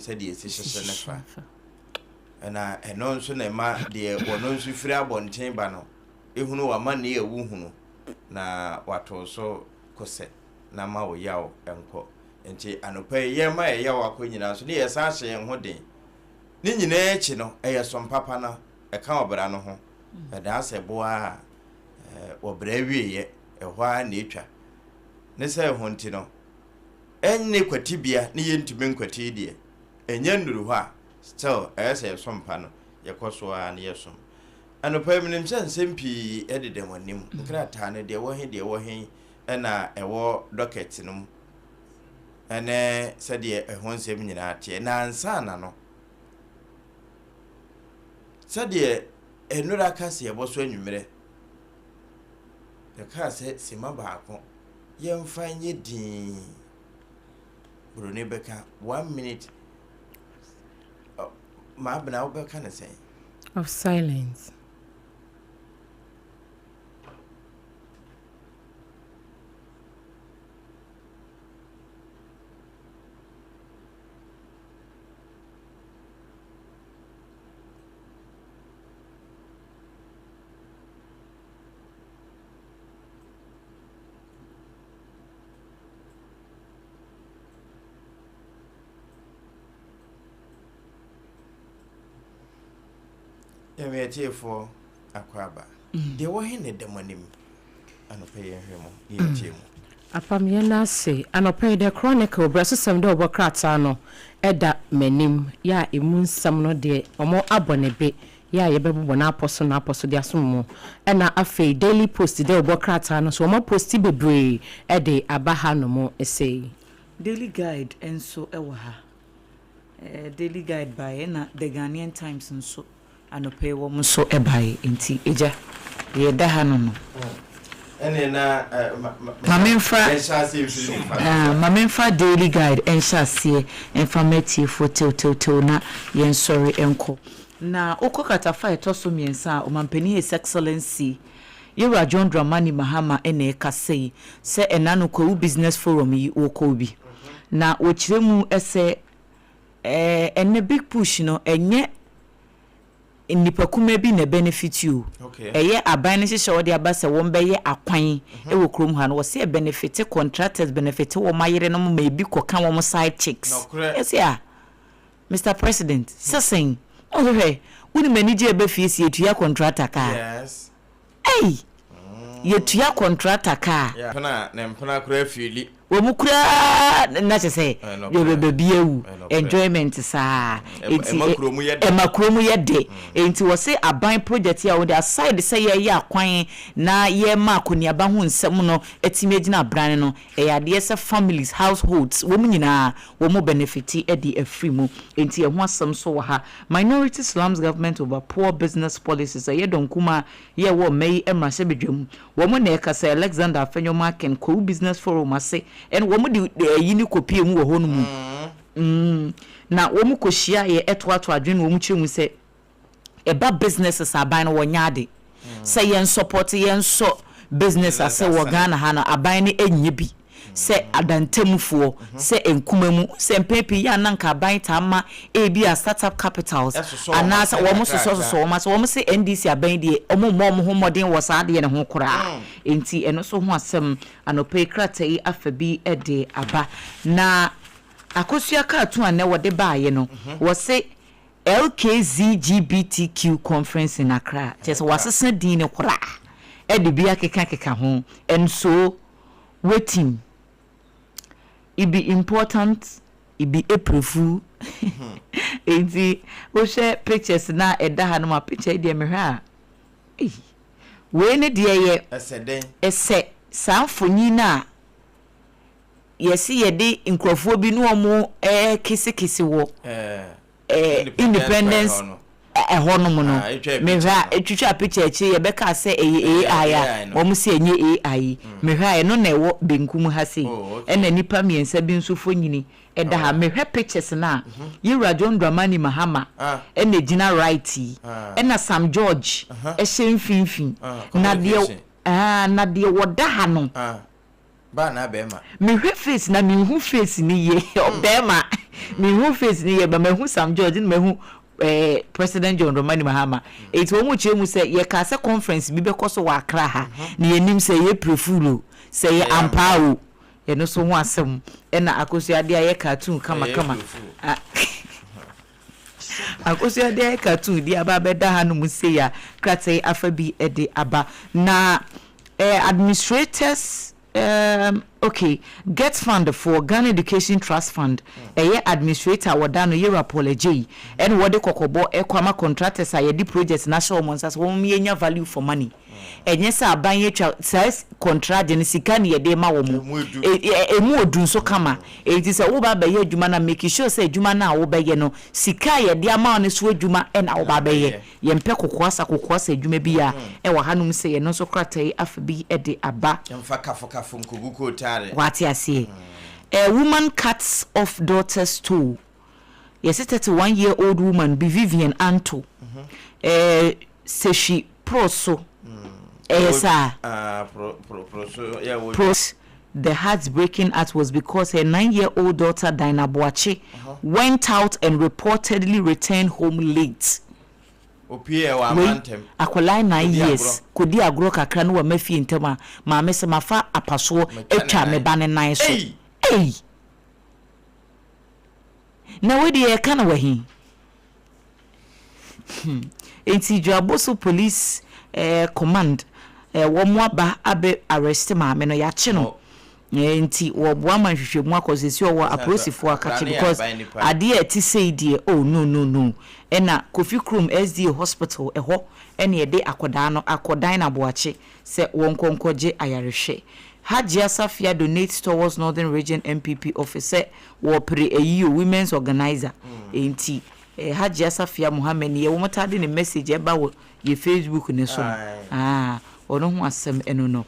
sɛdeɛ ɛsi hyehye no fa. Ɛna ɛno nso na ɛma deɛ wɔno nso firi abɔnten ba no hunu w'amanneɛ a wohunu na wato so kosɛ na ma wo yaw nkɔ. Nti anɔpa yi yɛma yɛ yaw akɔ nyinaa nso ne yɛsan hyɛ yɛn ho den. Ne nyinaa akyi no ɛyɛ som papa no ɛka ɔbra no ho. Ɛdaa sɛ boa a wɔbrɛ awieɛ ɛhɔ ara na ɛtwa. Ne sɛ ɛho nti no ɛnne kwatibea ne yɛntumi nkwati deɛ ɛnyɛ nnuru hɔ a still ɛyɛ sɛ yɛsom pa no yɛkɔ so ara na yɛsom. Anɔpa yi menim sɛ nsɛm pii deda mo anim. Nkrataa no deɛ ɛwɔ he deɛ ɛwɔ he na ɛwɔ docket no mu ɛne sɛdeɛ ɛho nsɛm nyinaa teɛ. Na ansa na no, sɛdeɛ nnora ka sɛ yɛbɔ so anwummerɛ, yɛkaa sɛ sima baako yɛmfa nyɛ dinn. Buroni bɛka one minute, Maabena wobɛka ne sɛn? Of silence. Nyame atiefoɔ akwaaba. Deɛ ɛwɔ he na ɛda mo anim anɔpa yi yɛnhwɛ mu na yɛntie mu. Apam yɛn nan ase anɔpa yi The Chronicle brɛsosɛm dɛ wɔbɔ krataa no da m'anim yɛ a emu nsɛm no deɛ wɔn abɔ ne be yɛ a yɛbɛbobɔ n'apɔ so n'apɔ so de asom mo ɛna afei Daily Post dɛ wɔbɔ krataa no nso wɔn aposti bebree de aba ha nom sei. Daily Guide nso wɔ ha. Daily Guide baeɛ ɛna The Ghanaian Times nso anɔpa yi wɔn nso baeɛ. Nti agya, deɛ ɛda ha no no. Ɛnneɛ na Ma memfa yɛnhyɛ aseɛ mfiri nifa no so. Ma memfa Daily Guide nhyɛ aseɛ mfa mma atiefoɔ tewtewtew na yɛnsɔre nkɔ. Na wokɔ kratafa a ɛtɔ so mmiɛnsa a, Ɔmanpanin His Excellency Yɛwura John Dramani Mahama na ɛrekasa yi sɛ ɛna no Kwawu Business Forum yi wɔkɔɔ bi na wɔkyerɛ mu sɛ ɛnnɛ Big Push no ɛnyɛ nnipa kumaa bi na ɛbɛnefiti o, ɛyɛ aban no nhyehyɛ a wɔde aba sɛ wɔbɛyɛ akwan wɔ kurom ha no, wɔse ɛbɛnefite contractors, bɛnefite wɔn ayerenom ma ebi kɔka wɔn side chicks. Yɛse ah! Mister President, sɛ sɛn? Na ɔse hwɛ, wonim anigye a ɛba fie sɛ yɛtua kɔntrata ka a? Yes. Ei! Yɛtua kɔntrata ka a. Yeah. Mpena, ne mpena koraa fiili. Wɔn koraa na kyerɛ sɛ Ɛnokorɛ. baabi awu. Ɛnokorɛ. Enjoyment saa. Ɛma, Enti ɛma kurom yɛ dɛ. ɛma kurom yɛ dɛ. Enti wɔse aban project yi a wɔde aside sɛ yɛreyɛ akwan na yɛrema akɔneaba ho nsɛm no atumi agyina abran no, Ɛyɛ adeɛ sɛ families, households, wɔn nyinaa wɔn bɛnɛfiti de afiri mu. Enti ɛho asɛm nso wɔ ha. Minority slams government over poor business policies, ɛyɛ dɔm kumaa yi a ɛwɔ ɔma yi mmarahyɛbadwa mu. Wɔn na ɛkasa, Alexander Afenyo-Markin, Kwawu Business Forum ase, ɛna wɔn de ayi no kɔpie mu wɔ hɔ nom. Na wɔn kɔhyiaeɛ toatoa adwene na wɔn kyerɛ mu sɛ, ɛba businesses aban no wɔnyɛ ade sɛ yɛn support yɛn sɔ business ase wɔ Ghana ha no aban no nyɛ bi sɛ adantamufoɔ sɛ nkuma mu sɛ mpɛn pii yɛ a na nka aban taa ma ebi a start up capitals anaasɛ wɔn sosɔ sosɔ wɔn ase wɔn se NDC aban deɛ wɔn mmɔ wɔn ho mmɔden wɔ saa adeɛ no ho koraa nti ɛno nso ho asɛm anɔpa yi krataa yi afa bi de aba na akosua cartoon a nɛ wɔde baayɛ no wɔse LKZGBTQ Conference in Accra, kyerɛ sɛ wɔasesa din no koraa de bi akekakeka ho, and so wetin e be important e be April fool Enti wohwɛ pictures no a ɛda ha nom a, picture yi deɛ mehwɛ a, ei, wei ne deɛ yɛ Ɛsɛ dɛn? Ɛsɛ saa mfonyin no a yɛse yɛde nkurɔfoɔ bi ne wɔn rekesekese wɔ Independence ɛhɔ nom no, mehwɛ a, ɛtwitwa picture akyire yɛbɛkaa sɛ ɛyɛ AI a, wɔn se ɛnyɛ AI yi, mehwɛ a ɛno na ɛwɔ benkum ha sei, ɛna nnipa mmiɛnsa bi nso fonyini ɛda ha, mehwɛ pictures no a, Yewura John Dramani Mahama ɛna ɛgyina right yi, ɛna Sam George ɛhyɛ mfimfini, na deɛ, na deɛ wɔda ha no. Baa na bɛrima. Mehwɛ face na mehu face ni yie. Ɔbɛrima, mehu face ni yie, ba mehu Sam George na mehu President John Dramani Mahama. Eti wɔn mu kyerɛ mu sɛ yɛka sɛ conference bi bɛkɔ so wɔ Accra ha na yɛnim sɛ yɛ prefulo sɛ yɛ ampa o. Ɛno so ho asɛm ɛna Akosua de ayɛ cartoon kamakama. Akosua de ayɛ cartoon de aba abɛda hanom sei a krataa yi afa bi de aba na administrators. Okay, GETFund foɔ, Ghana Education Trust Fund, ɛyɛ administrator a wɔda no Yewura Paul Adjei ɛna wɔde kɔkɔbɔ ɛkɔ ama contractors a yɛde project no ahyɛ wɔn nsa sɛ wɔn yɛnya value for money. Ɛnyɛ sɛ aban atwa saa contract no, sika ne yɛde ma wɔn, ɛmu odu nso kama. Enti sɛ woba abɛyɛ adwuma no, make sure sɛ adwuma no a wobɛyɛ no, sika a yɛde ama wo no so adwuma ɛna woba abɛyɛ. Yɛmpɛ kokoasa kokoasa adwuma bi a ɛwɔ hanom sɛ yɛno nso krataa yi afa bi de aba. Mfa kafokafo nkogu kootaare. Wate aseɛ? A woman cuts off daughter's toe. Yɛsɛ 31-year-old woman bi, Vivian Anto, Sehwi Pro so ɛyɛ saa. Pro. The heartbreaking act was because her 9-year-old daughter Dinah Boache went out and reportedly returned home late. Wei akwadaa 9 years kodi agorɔ kakra no wɔ ma fie ntɛm a, maame sɛ mafa apasoɔ atwa me ba ne nan so. Ei, na wei deɛ yɛka no wɔ he? Nti Dwaboso Police Command wɔn aba abɛ arrest maame no, yɛakye no. Nti wɔboa ma nhwehwɛmu akɔ sɛsi ɔwɔ apolisifoɔ akakye because adeɛ a ɛte sei deɛ, oh no, no, no. Ɛna Kofi Kurom SDA Hospital ɛhɔ ɛna yɛde akɔdaa no akɔdan na Aboakye sɛ wɔn nkɔnkɔgye ayarehwɛ. Hajia Safia donates towards Northern Region NPP office sɛ wɔpere ayi o women's organizer. Nti Hajia Safia Mohammed yɛ wɔn taa de ne message ɛba wɔ yɛ Facebook ne so no. Ah, ɔno ho asɛm ɛno no.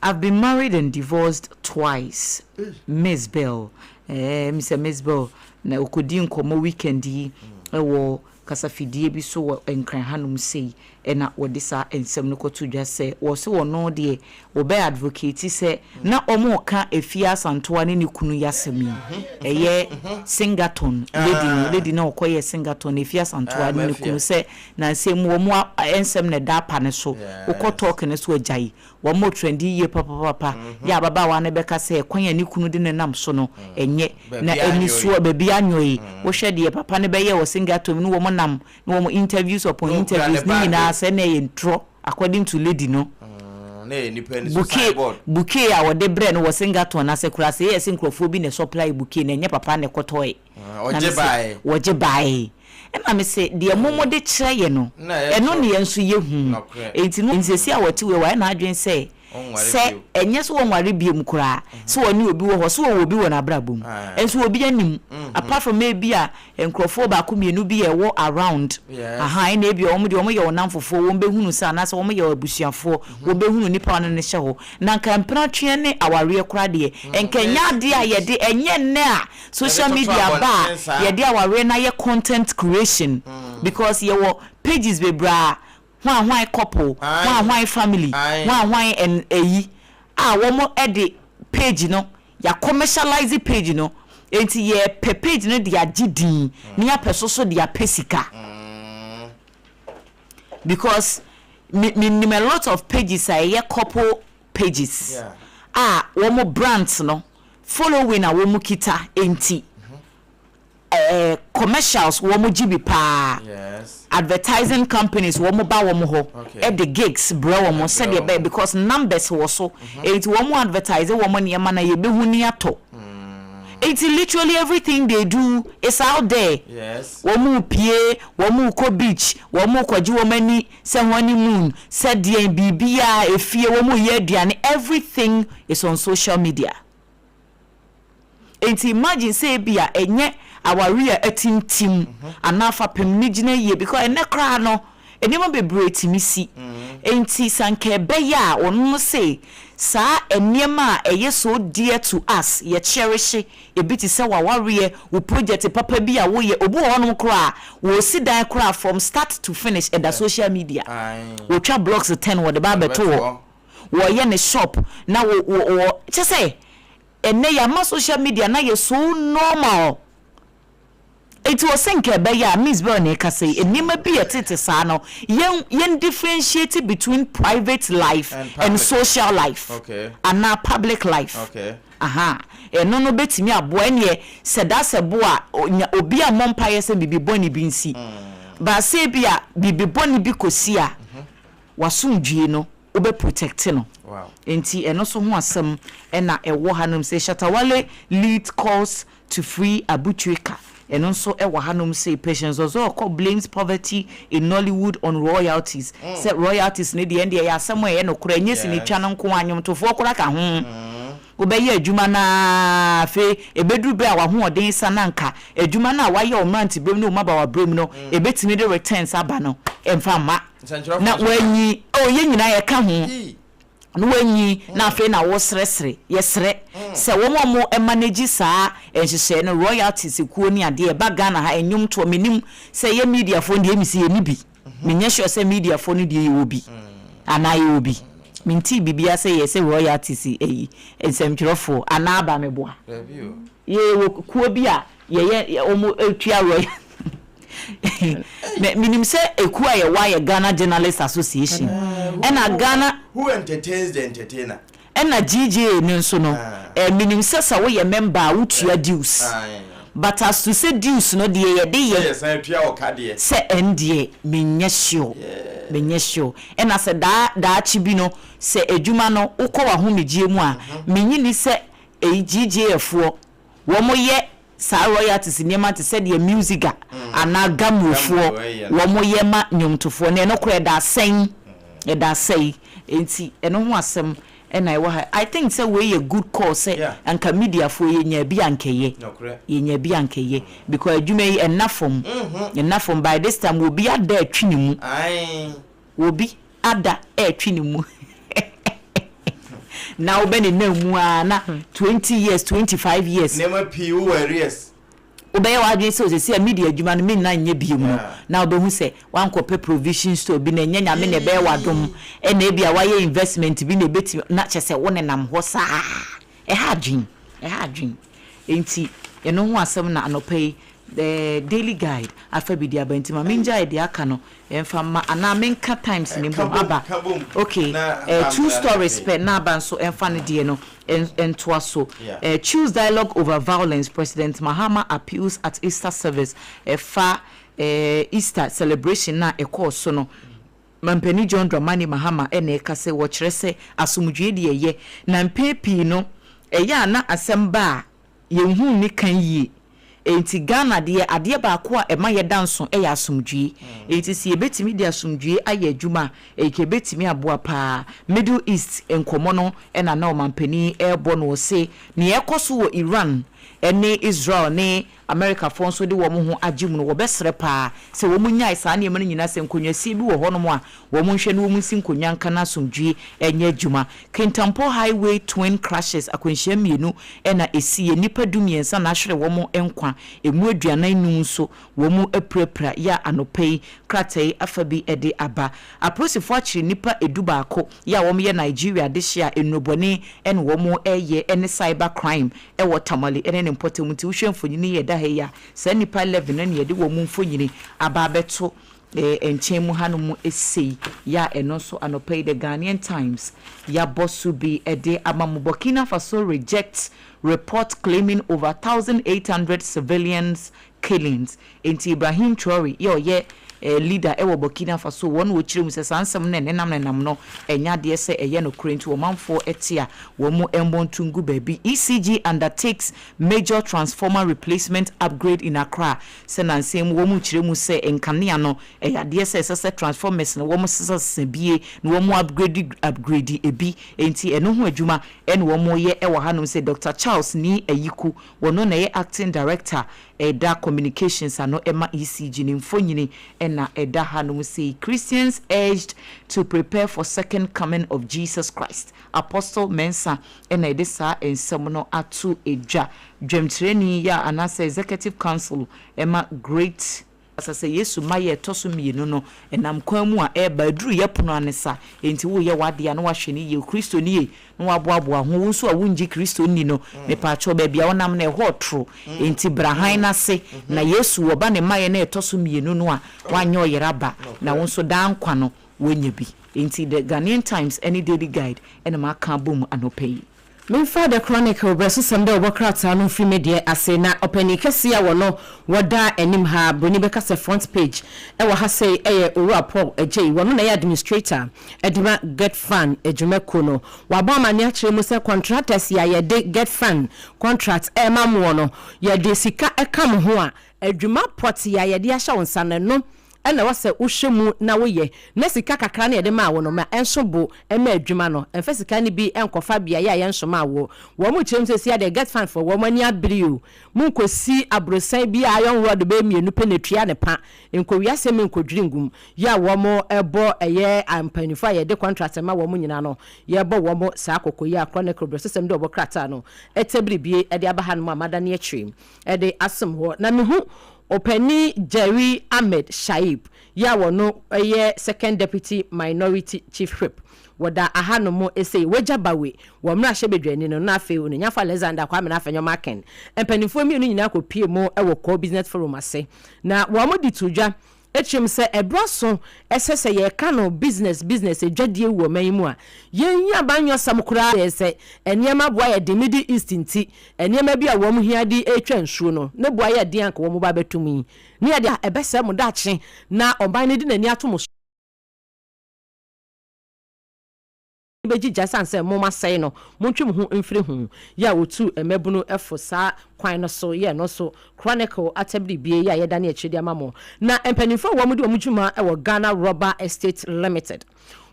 I've been married and divorced twice. Miss Bell. Mr. Miss Bell na okodi nkɔmmɔ weekend yi ɛwɔ kasafidie bi so wɔ Nkran hanom sei, ɛna wɔde saa nsɛm no kɔto dwa sɛ wɔsɛ wɔno deɛ wɔbɛ advocate sɛ na wɔn ka Efie Asantoa ne ne kunu yasɛm yi, ɛyɛ singathon lady no, lady na ɔkɔyɛ singathon, Efie Asantoa ne ne kunu, sɛ na nsɛm mu wɔn nsɛm na ɛda apa ne so wokɔ talk ne so agya yi wɔn mo trend yie papapapa. Yɛ ababaawa no bɛka sɛ kwan a ne kunu de ne nam so no ɛnyɛ na ani soɔ baabi anyɔ yi. Wohwɛ deɛ papa no bɛyɛ wɔ singathon no, wɔn nam na wɔn interviews upon interviews ne nyinaa sɛ na ɛyɛ ntorɔ according to lady no. Bouquet, bouquet a wɔde brɛ no wɔ singathon na sɛ kura sɛ yɛ sɛ nkurɔfoɔ bi na supply bouquet na ɛnyɛ papa na ɛkɔtɔɛ. Ɔgye bae. Wɔgye bae, ɛna me sɛ deɛ mo de kyerɛ yɛ no, ɛno ne yɛn nso yɛ hu. Enti no nsɛsi a wɔte wei wɔayɛ n'adwene sɛ ɛnyɛ sɛ wɔnware biem koraa, sɛ wɔne obi wɔ hɔ, sɛ wɔwɔ obi wɔ n'abrabɔ mu nso obi anim, apart from ebi a nkurɔfoɔ baako mmienu bi a ɛwɔ around aha, ɛna ebi a wɔn deɛ wɔn yɛ wɔn namfofoɔ, wɔn bɛhunu sɛ anaasɛ wɔn yɛ abusuafoɔ, wɔn bɛhunu nipa a ɔne ne hyɛ hɔ. Na nka mpenatweɛ ne awareɛ koraa deɛ, nka ɛnyɛ adeɛ a yɛde ɛnyɛ nnɛ a social media ba a yɛde awareɛ na yɛ content creation, because yɛwɔ pages bebree a hwan hwan couple, hwan hwan family, hwan hwan ɛn ɛyi a wɔn de page no yà commercialize page no. Nti yɛpɛ page no de agye din ne yɛapɛ so de apɛ sika, because me nim a lot of pages a ɛyɛ couple pages a wɔn brands no following a wɔn kita nti commercials wɔn gye bi paa. Advertising companies wɔn ba wɔn hɔ ɛde gigs brɛ wɔn sɛdeɛ ɛbɛyɛ because numbers wɔ so, eti wɔn advertise wɔn nneɛma na yɛbɛhu ni atɔ. Eti literally everything they do is out there. Wɔn mu pie, wɔn mu kɔ beach, wɔn mu kɔgye wɔn ani sɛ honeymoon, sɛ deɛ biribiara efie, wɔn mu yɛ aduane, everything is on social media. Nti imagine sɛ ebi a ɛnyɛ aware a ɛtintim anaa fapem ne gyina yie, because ɛnɛ koraa no nneɛma bebree tumi si. Nti sanka ɛbɛyɛ a ɔno no se saa nneɛma a ɛyɛ so dear to us, yɛ cherish ebi te sɛ wawareɛ, wo project papa bi a woyɛ. Obi wɔ hɔnom koraa wɔsi dan koraa, from start to finish ɛda social media. Wɔtwa blocks 10 wɔde ba abɛto hɔ. Wɔyɛ ne shop na wɔ wɔ wɔ kyɛ sɛ ɛnɛ yɛama social media na yɛ so normal. Eti wɔ sɛ nka ɛbɛyɛ a, Mzbel na ɛkasa yi, nneɛma bi yɛ tete saa no, yɛn differentiate between private life and and public. Social life anaa public life. Aha, ɛno no bɛtumi aboa. Ɛneɛ sɛ da sɛ bo a obi a mmɔ mpaeɛ sɛ biribi bɔne bi nsi baasɛ bi a biribi bɔne bi kɔsi a, wasomdwie no, wobɛ protect no. Nti ɛno nso ho asɛm ɛna ɛwɔ hanom sɛ Shatta Wale lead calls to free Abu Trica. Ɛno nso ɛwɔ hanom sɛ Patience Ozokwor blames poverty in Nollywood on royalties, sɛ royalties ne deɛ, ɛndeɛ ɛyɛ asɛm a ɛyɛ nokorɛ. Ɛnyɛ sinitwa no nko a, nnwomtofoɔ koraa ka ho. Wobɛyɛ adwuma naa, afei ɛbɛduru berɛ a wahoɔden sa na nka adwuma no a wayɛ wo mmerante berɛ mu ne wo mmabaawa berɛ mu no ɛbɛtumi de returns aba no, ɛmfa mma. Nsɛnkyerɛwfoɔ na nso ka. Wanyi oh, yɛn nyinaa yɛka ho. Yii. Na wanyi na afei na wɔsrɛsrɛ, yɛsrɛ sɛ wɔn a wɔn manage saa nhyehyɛe no, royalties kuo ne adeɛ ɛba Ghana ha, nnwomtoɔ, menim sɛ yɛ mediafoɔ no deɛ, emi sɛ yɛni bi. Menyɛ sure sɛ mediafoɔ no deɛ yɛwɔ bi anaa yɛwɔ bi. Mentii biribiara sɛ yɛ sɛ royalties ɛyi nsɛmtwerɛfoɔ anaa aba meboa. Dabi o. Yɛwɔ kuo bi a yɛyɛ wɔn etua royal. Menim sɛ ekuo a yɛwɔ ayɛ Ghana Journalist Association, ɛna Ghana Who entertains the entertainer? Ɛna GJA no nso no, menim sɛ woyɛ member a, wotua dues. But as to sɛ dues no deɛ yɛde sɛ yɛ yɛsan tua wɔ ka deɛ. Sɛ ɛn deɛ, menyɛ sure, menyɛ sure. Ɛna sɛ daa daakye bi no, sɛ adwuma no wokɔ w'ahomegyeɛ mu a, menyi ni sɛ ɛyi GJA foɔ wɔn yɛ saa royalties nneɛma te sɛ deɛ MUSIGA anaa GHAMRO foɔ GHAMRO ɛyɛ no. Wɔn yɛ ma nnwomtofoɔ na ɛno koraa ɛda asɛn, ɛda asɛe. Nti ɛno ho asɛm ɛna ɛwɔ ha. I think sɛ wei yɛ good call sɛ anka mediafoɔ yɛnya bi ankɛyɛ. Yɛnya bi ankɛyɛ because adwuma yi ɛnna fam, ɛnna fam. By this time obi ada atwi ne mu. Obi ada ɛretwi ne mu na wobɛ ne nam mu a na 20 years, 25 years. Nneɛma pii wowɔ arrears. Wobɛyɛ w'adwene sɛ osisi a media adwuma no menna nyɛ bio mu no, na wobɛhu sɛ wankɔpɛ provision store bi na ɛnyɛ Nyame na ɛbɛyɛ w'adom, ɛna ebi a wayɛ investment bi na ebɛtumi na kyɛ sɛ wo nenam hɔ saa. Ɛha adwen, ɛha adwen. Nti ɛno ho asɛm na anɔpa yi the Daily Guide afa bi de aba. Nti ma mengyae deɛ aka no ɛmfa ma anaa menka Times ne mbom aba. Okay, two stories pɛ na aba nso ɛmfa no deɛ no ɛntoa so. Choose dialogue over violence, President Mahama appeals at Easter service. Ɛfa Easter celebration na ɛkɔɔ so no, Mampanin John Dramani Mahama ɛna ɛka sɛ wɔkyerɛ sɛ asomdwie deɛ ɛyɛ, na mpɛn pii no ɛyɛ a na asɛm ba a yɛnhu ne kan yie. Nti Ghana deɛ, adeɛ baako a ɛma yɛda nso ɛyɛ asomdwie. Nti sɛ yɛbɛtumi de asomdwie ayɛ adwuma a, ɛyɛ yɛbɛtumi aboa paa. Middle East nkɔmɔ no ɛna na ɔmampanin ɛrebɔ no, ɔse nea ɛkɔ so wɔ Iran ɛne Israel ne Americafoɔ nso de wɔn ho agye mu no, wɔbɛsrɛ paa sɛ wɔn nyae saa nneɛma no nyinaa, sɛ nkonnwasie bi wɔ hɔnom a, wɔn nhwɛ na wɔn nsi nkonnwa nka na asomdwie ɛnyɛ adwuma. Kintampo highway twin crashes, akwanhyia mmienu ɛna esi yɛ, nnipa 13 na ahwere wɔn nkwa, emu 45 nso wɔn apirapira. Yɛ a anɔpa yi krataa yi afa bi ɛde aba. Apolisifoɔ akyere nnipa 11 yɛ a wɔn yɛ Nigeria adehye a nnurubɔne ɛna wɔn ɛyɛ ɛne cyber crime ɛwɔ Tamale ɛne ne mpɔtam. Nti wohwɛ mfonyini yɛ da ha yi a, saa nnipa 11 no ne yɛde wɔn mfonyini aba abɛto nkyɛn mu hanom esei. Yɛ a ɛno nso anɔpa yi the Ghanaian Times yabɔ so bi ɛde ama mo. Burkina Faso rejects report claiming over 1800 civilians killings. Nti Ibrahim Traore yɛ ɔyɛ leader ɛwɔ Burkina Faso, wɔn na wɔkyerɛ mu sɛ saa nsɛm no nenam nenam no ɛnya adeɛ sɛ ɛyɛ nokorɛ. Nti ɔmanfoɔ ɛte a, wɔn mo mmɔ nto ngu baabi. ECG undertakes major transformer replacement upgrade in Accra. Sɛ nansɛn mu wɔn kyerɛ mu sɛ nkanea no ɛyɛ adeɛ sɛ ɛsɛ sɛ transformers no wɔn sesasesa bie na wɔn upgrade ebi. Nti ɛno ho adwuma ɛna wɔn yɛ ɛwɔ hanom sɛ Dr Charles Nii Ayiku, wɔn na ɛyɛ acting director ɛda communications ano ɛma ECG, ne mfonyini ɛna ɛda hanom sɛ Christians urged to prepare for second coming of Jesus Christ. Apostle Mensa ɛna ɛde saa nsɛm no ato edwa. Dwamtireni yɛ anaasɛ executive council ɛma Great Kasa sɛ, Yesu mmaeɛ a ɛtɔ so mmienu no, ɛnam kwan mu a ɛreba, aduru yɛ pono ano sa, enti woreyɛ w'adeɛ a na woahwɛ no yie. Kristoni ei, na woaboaboa ho. Wo nso a wongye Kristo nni no, mepaakyɛw, baabi a wonam no, ɛhɔ retoro. Enti bra hann no ase, na Yesu, ɔba ne mmaeɛ no a ɛtɔ so mmienu no a, woanyɛ ɔyera ba, na wo nso daa nkwa no, woanya bi. Enti The Ghanaian Times ne Daily Guide na maka abom anɔpa yi. Memfa The Chronicle brɛsosɛm dɛ wɔbɔ krataa no mfiri me deɛ ase, na ɔpanin kɛseɛ a wɔno wɔda anim ha, broni bɛka sɛ front page, wɔ ha sei yɛ Owura Paul Adjei, wɔno na ɛyɛ administrator de ma GetFund adwumakuo no. Wabɔ amaneɛ akyerɛ mu sɛ contractors yi a yɛde GetFund contract rema moɔ no, yɛde sika ka mo ho a, adwuma pɔtee a yɛde ahyɛ wo nsa no, ɛno na ɛwɔ sɛ wohwɛ mu na woyɛ, na sika kakra no a yɛde maa wo no, ma ɛnso bo mma adwuma no. Mfa sika no bi nkɔfa beaeɛ a yɛnsomaa woɔ. Wɔn kyerɛ mu seesei ara deɛ, GetFund foɔ, wɔn ani abere o. Monkɔsi aborosan bi a iron rod bɛyɛ mmienu pɛ na ɛtua ne pa. Nkɔwia asɛm nkɔdwiri ngu mu. Yɛ a wɔbɔ ɛyɛ mpanimfoɔ a yɛde contract ma wɔn nyinaa no, yɛbɔ wɔn saa kɔkɔ yi a Chronicle berɛsosɛm de wɔn krataa no ɛtɛ biribie de aba hanom a madane akyire de asom hɔ. Na mehu Ɔpanin Jerry Ahmed Shaib yi a ɔno yɛ Second Deputy Minority Chief Whip wɔda ahanom sei, Wagya Bawe wɔ mmarahyɛbadwani no na afei Onuonyamfo Alexander Kwame Afenyo Markin. Mpanimfoɔ mmienu nyinaa kɔpuee mu wɔ Kɔɔ Business Forum ase na wɔde too dwa Ɛkyerɛm sɛ ɛberɛ aso ɛsɛ sɛ yɛka no business business adwadie wɔ ɔman yi mu a, yɛnyi abanyɔsɛm koraa yɛ sɛ nneɛma boa yɛ den Middle East nti nneɛma bi a wɔn hia de retwa nsuo no ne boa yɛ den anka wɔn ba bɛto mu yi ne yɛde a ɛbɛsɛe mo daakye na ɔman no de n'ani ato mo so. Bɛgyigya ɛsiane sɛ mo asɛe no, montwe mo ho mfiri ho. Yɛ a wɔtuu mmabunu fo saa kwan no so yɛɛ no nso Chronicle atabiribie yi a yɛdane akyire de ama mo. Na mpanimfoɔ a wɔdi wɔn dwuma wɔ Ghana Rubber Estate Limited,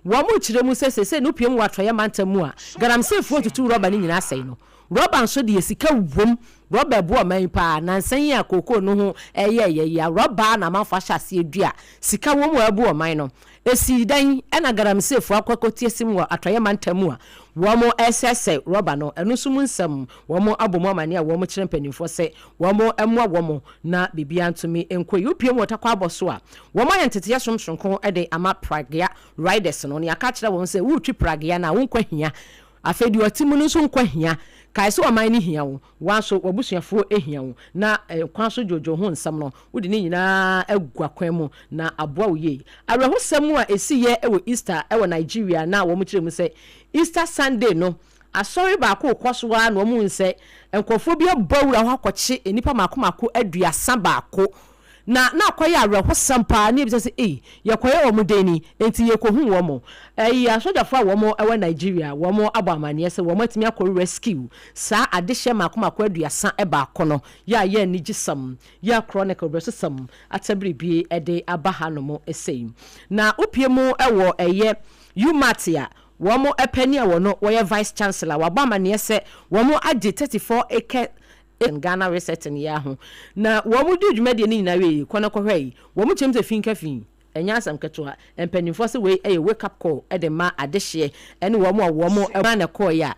wɔkyerɛ mu sɛ seesei no wopue mu wɔ Atɔeɛ mantam mu a, galamseyfoɔ retutu rɔba no nyinaa asɛe no. Rɔba nso deɛ sika wom, rɔba ɛboa ɔman yi paa. Nansa yi a kookoo no ho reyɛ yɛ yi a, rɔba na amanfoɔ ahyɛ aseɛ dua. Sika wom a ɛboa ɔman no. Esii dɛn na Galamseyfoɔ akɔ akɔti asim wɔ Atɔeɛ mantam mu a wɔresɛesɛe rɔba no? Ɛno nso mu nsɛm. Wɔabɔ mu amanneɛ a wɔkyerɛ mpanimfoɔ sɛ wɔmmoa wɔn na biribiara ntumi nkɔ yie. Wopue mu wɔ Tarkwa so a, wɔayɛ nteteeɛ som soronko de ama Pragea riders no. Nea wɔaka akyerɛ wɔn sɛ woretwi Pragea no a, wo nkwa hia. Afei deɛ ɔte mu no nso nkwa hia. Kae sɛ ɔman no hia wo, wo ara nso w'abusuafoɔ hia wo, na kwan so dwoodwoo ho nsɛm no, wode ne nyinaa agu akwan mu na aboa wo yie. Awerɛhosɛm a ɛsiiɛ wɔ Easter wɔ Nigeria na wɔkyerɛ mu sɛ Easter Sunday no, asɔre baako rekɔ so ara na wɔhunu sɛ nkurɔfoɔ bi abɔ awura hɔ akɔkye nnipa mmaako mmaako 31. Na na akɔyɛ awerɛhosɛm paa, na yɛbisa sɛ, Ei, yɛkɔyɛ wɔn dɛn ni? Enti yɛkɔhuu wɔn. Ɛyi, asogyafoɔ a wɔn wɔ Nigeria, wɔn abɔ amaneɛ sɛ wɔn atumi akɔ rescue saa adehyeɛ mmaako mmaako 31 no. Yɛ a yɛ anigyesɛm, yɛ a Chronicle berɛsosɛm atabiribie de aba hanom sei. Na wopue mu wɔ ɛyɛ UMaT a, wɔn panin a wɔno wɔyɛ Vice Chancellor, wabɔ amaneɛ sɛ wɔn agye 34 acre Ghana Resetting yi ara ho na wɔn dii dwumadie no nyinaa wieeɛ, kɔ na kɔhwɛ yi, wɔn kyerɛ mu sɛ fi nka fi, ɛnyɛ asɛm ketewa, mpaninfoɔ sɛ wei yɛ wake up call de ma adehyeɛ ne wɔn a wɔn na ɛkɔeɛ a,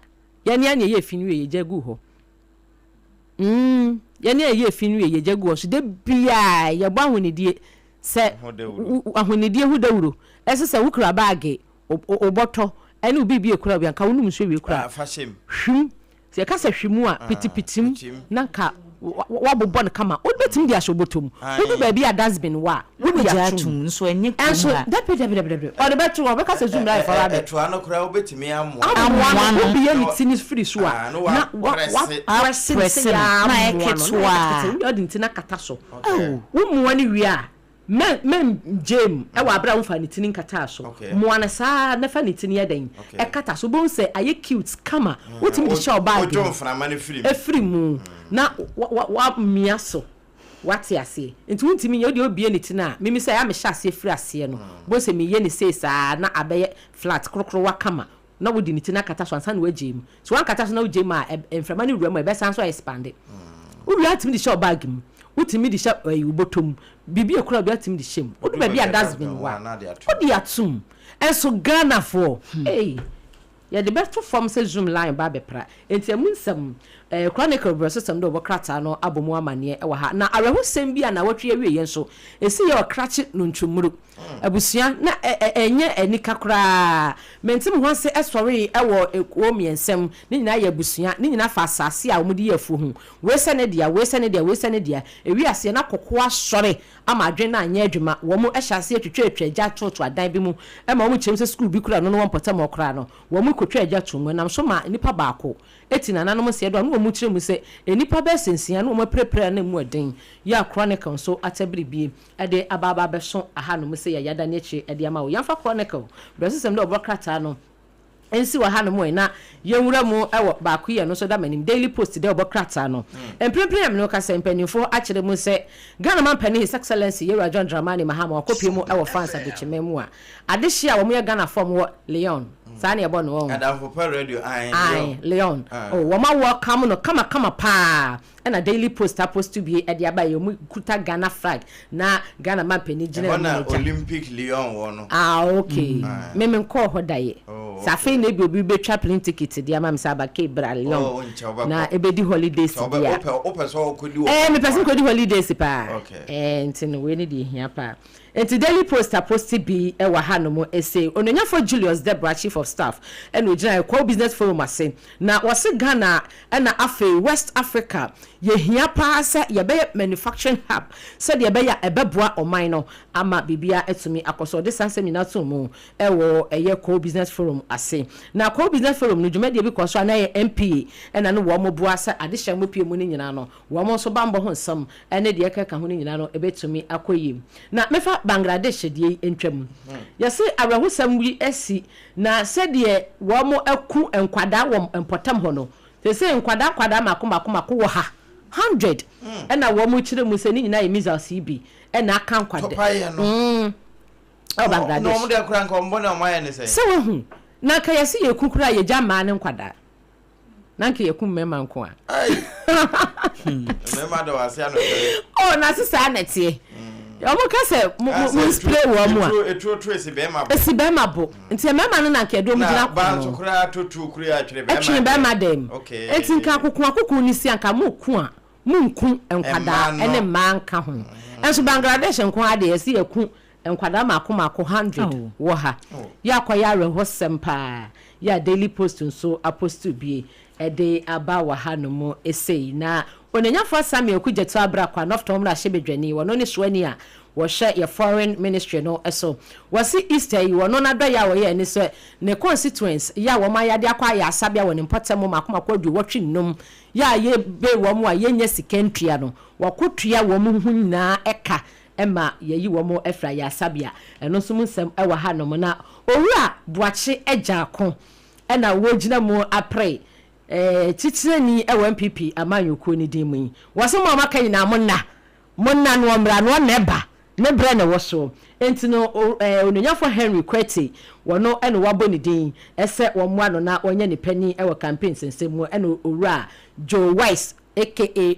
yɛne a na yɛyɛɛ fi no wieeɛ yɛgya guu hɔ, mm, yɛne a yɛyɛɛ fi no wieeɛ yɛgya guu hɔ, so da biara yɛbɔ ahonidie sɛ ahonidie ho dawuro, ɛsɛ sɛ wokura baage, wo bɔtɔ ne wo biribi ekura wo bi anka wonom nsuo wie koraa hwim. Sɛ yɛka sɛ hwe mu a, pitipiti mu na nka woabobɔ no kama. Wobɛtumi de ahyɛ wo bɔtɔ mu. Wodu baabi a dustbin wɔ a, wode ato mu. Nso ɛnyɛ kurom Ɛnso, ha. dabi, dabi, dabi, dabi. Ɔde bɛto hɔ, ɔbɛka sɛ zoom live fara bɛ. Ɛtoa no koraa wobɛtumi amoa no. Amoa no, wobue ne ti no firi so a, na woaprɛse no sɛ yɛ na ayɛ amoa no, na ayɛ ketewa. ketekete. Wowie a, wode ne ti no akata so. Womoa no wie a, Mɛ mɛngyae mu wɔ abere a wonfaa ne ti no nkataa so. Moa no saa ara na fa ne ti no yɛ dɛn? Ɛkata so. Wobɛhu sɛ ayɛ cute kama. Wotumi de hyɛ wo baage mu. Ɛfiri mu na woamia so. Woate aseɛ? Nti wontumi nyɛ. Wodeɛ wobue ne ti no a, mimi sɛ ɛyɛ a mehyɛ aseɛ firi aseɛ no, wobɛhu sɛ meyɛ no sei saa na abɛyɛ flat korokorowa kama. Na wode ne ti no akata so ansa na woagyae mu. Sɛ woankata so na wogyae mu a, mframa no wura mu a, ɛbɛsan nso a-expande. Wowie a, wotumi de hyɛ wo bag mu. Wotumi de hyɛ ɛyi wo bɔtɔ mu. Biribi a ekura wo biara wotumi de hyɛ mu. Wodu baabi a dustbin wɔ a, wode ato mu. Nso Ghanafoɔ, ei! Yɛde bɛto fam sɛ Zoom line ba abɛpra. Enti ɛmu nsɛm, eh, Chronicle Berɛsosɛm de wɔbɔ krataa no abɔ mu amanneɛ wɔ ha. Na awerɛhosɛm bi a nnawɔtwe yi awieeɛ nso, ɛsiiɛ wɔ Krachi Nonkyomuru abusua, na ɛ, ɛ, ɛnyɛ anika koraa. Mente-me-ho-ase sɔree wɔ ekuo mmiɛnsa mu, ne nyinaa yɛ abusua, ne nyinaa fa asase a wɔde yɛ afuo ho. Wei sɛ ne dea, wei sɛ ne dea, wei sɛ ne dea. Ɛwii aseɛ na kɔkoa sɔre ama adwene no anyɛ adwuma. Wɔhyɛ aseɛ twitwatwa gya totoa dan bi mu ma wɔkyerɛ mu sɛ sukuu bi kura no no wɔ mpɔtam hɔ koraa no, wɔkɔtwaa gya too mu. Ɛnam so maa nnipa baako ti nananom nseɛ do a na wɔkyerɛ mu sɛ nnipa bɛyɛ sɛ nsia na wɔapirapira a na emu yɛ den. Yɛ a Chronicle nso atabiribie de aba aba abɛso ahanom sɛ yɛayɛ adane akyire de ama wo. Yɛmfa Chronicle berɛsosɛm dɛ wɔbɔ krataa no nsi wɔ hanom ɛ na yɛnwura mu wɔ baako yi a ɛno nso da m'anim, Daily Post dɛ ɔbɔ krataa no. Mprempren a me ne wo kasa yi, mpanyimfo akyerɛ mu sɛ Ghana Manpanin His Excellency Yewura John Dramani Mahama wakɔpue mu wɔ France Abrokyiman mu a adehye a wɔyɛ Ghanafoɔ a wɔwɔ Lyon, saa na yɛbɔ no wɔn? Adamfo pa radio, ae, Ae, Lyon. Lyon. Oh, wɔn a welcome no kamakama paa. Ɛna Daily Post apost bi de aba yi, wɔn kuta Ghana flag na Ghana manpanin gyina Ɛhɔ mu na na gya. Olympic Lyon wɔ no. Ah okay, me me nkɔɔ hɔ da yɛ. Oh Sɛ okay. afei na ebi obi betwa plane ticket de ama me sɛ aba Cape bra Lyon Oh nkyɛ wobɛkɔ. na ebedi holidays Sɛ wobɛ deɛ a. wopɛ wopɛ sɛ wokɔdi wɔ Ɛɛ hɔ mepɛ sɛ nko a. mekɔdi holidays paa. Okay. Ɛɛ nti no wei ne deɛ ehia paa. Enti Daily Post aposti bi wɔ hanom sei, Onuonyamfoɔ Julius Debrah, Chief of Staff, na ogyina Ekwawu Business Forum ase, na wɔse Ghana na afei West Africa yɛhia paa sɛ yɛbɛyɛ manufacturing hub sɛdeɛ ɛbɛyɛ a ɛbɛboa ɔman no ama biribiara atumi akɔ so. Ɔde saa nsɛm nyinaa too mu wɔ ɛyɛ Kwawu Business Forum ase. Na Kwawu Business Forum no dwumadie bi kɔɔ so a na ɛyɛ NPA na ne wɔn boa sɛ adehyɛ a wɔpue mu no nyinaa no Wɔn nso bammɔ ho nsɛm ne deɛ ɛkeka ho no nyinaa no bɛtumi akɔ yie. Na mefa Bangladesh deɛ yi ntwam. Yɛse awerɛhosɛm bi asi na sɛdeɛ wɔaku nkwadaa wɔ mpɔtam hɔ no, seesei nkwadaa nkwadaa mmaako mmaako mmaako wɔ ha, hundred, ɛna wɔkyerɛ mu sɛ ne nyinaa yɛ missiles yi bi na aka nkwadaa. Tɔpaeɛ no. Ɛwɔ Bangladesh. Na wɔn deɛ koraa nka wɔn bɔne a wɔayɛ ne sɛn? Sɛ wahu, na nka yɛse yɛku koraa yɛgya mmaa ne nkwadaa. Na nka yɛkum mmarima nko a. Mmarima da wase anɔpɛ yi. Oh, na se saa na ɛteɛ. Wɔn ka sɛ mo mo mo spray wɔn mu a. Etuo tuo esi bɛrima bo. Esi bɛrima bo. Nti mmarima no na nka yɛde wɔn gyina ko no. Na baa nso koraa to tuo kura atwere bɛrima. Ɛtwene bɛrima dɛm. Okay. Nti nka akoko akoko ni si anka mo ko a mo nku nkwadaa ɛne mmaa nka ho. Nso Bangladesh nko ara deɛ yɛsi yɛku Nkwadaa mmaako mmaako hundred wɔ ha. Yɛ akɔyɛ awerɛhosɛm paa. Yɛ a Daily Post nso aposto bi de aba wɔ ha nom sei. Na Onyanyafoɔ Samuel Kudjeto Abrakwa, North Tɔn mmarahyɛbadwani, ɔno ne soani a wɔhwɛ yɛ Foreign Ministry no so. Wɔse Easter yi ɔno n'adɔeɛ a ɔyɛɛ ne sɛ ne constituents yɛ a wɔn ayade akɔ ayaresabea wɔ ne mpɔtam mmaako mmaako aduowɔtwe nnum yɛ a yɛbee wɔn a yɛnnya sika ntua no, wɔkɔtua wɔn ho nyinaa ka ma yɛayi wɔn afiri ayaresabea. Ɛno nso mu nsɛm wɔ hanom. Na Owura Boakye Agyarko na ɔregyina mu apere titenani wɔ NPP amanyɔkuo no din mu yi. Wɔse mo a moaka nyinaa monna, monna no ɔmmra no ɔna ɛba, ne berɛ na ɛwɔ soɔ. Enti no Onuonyamfoɔ Henry Quartey, wɔno na wɔabɔ ne din sɛ wɔmmoa no na ɔnyɛ ne panin wɔ campaign nsɛnsɛm mu, ɛna Owura Joe Wise aka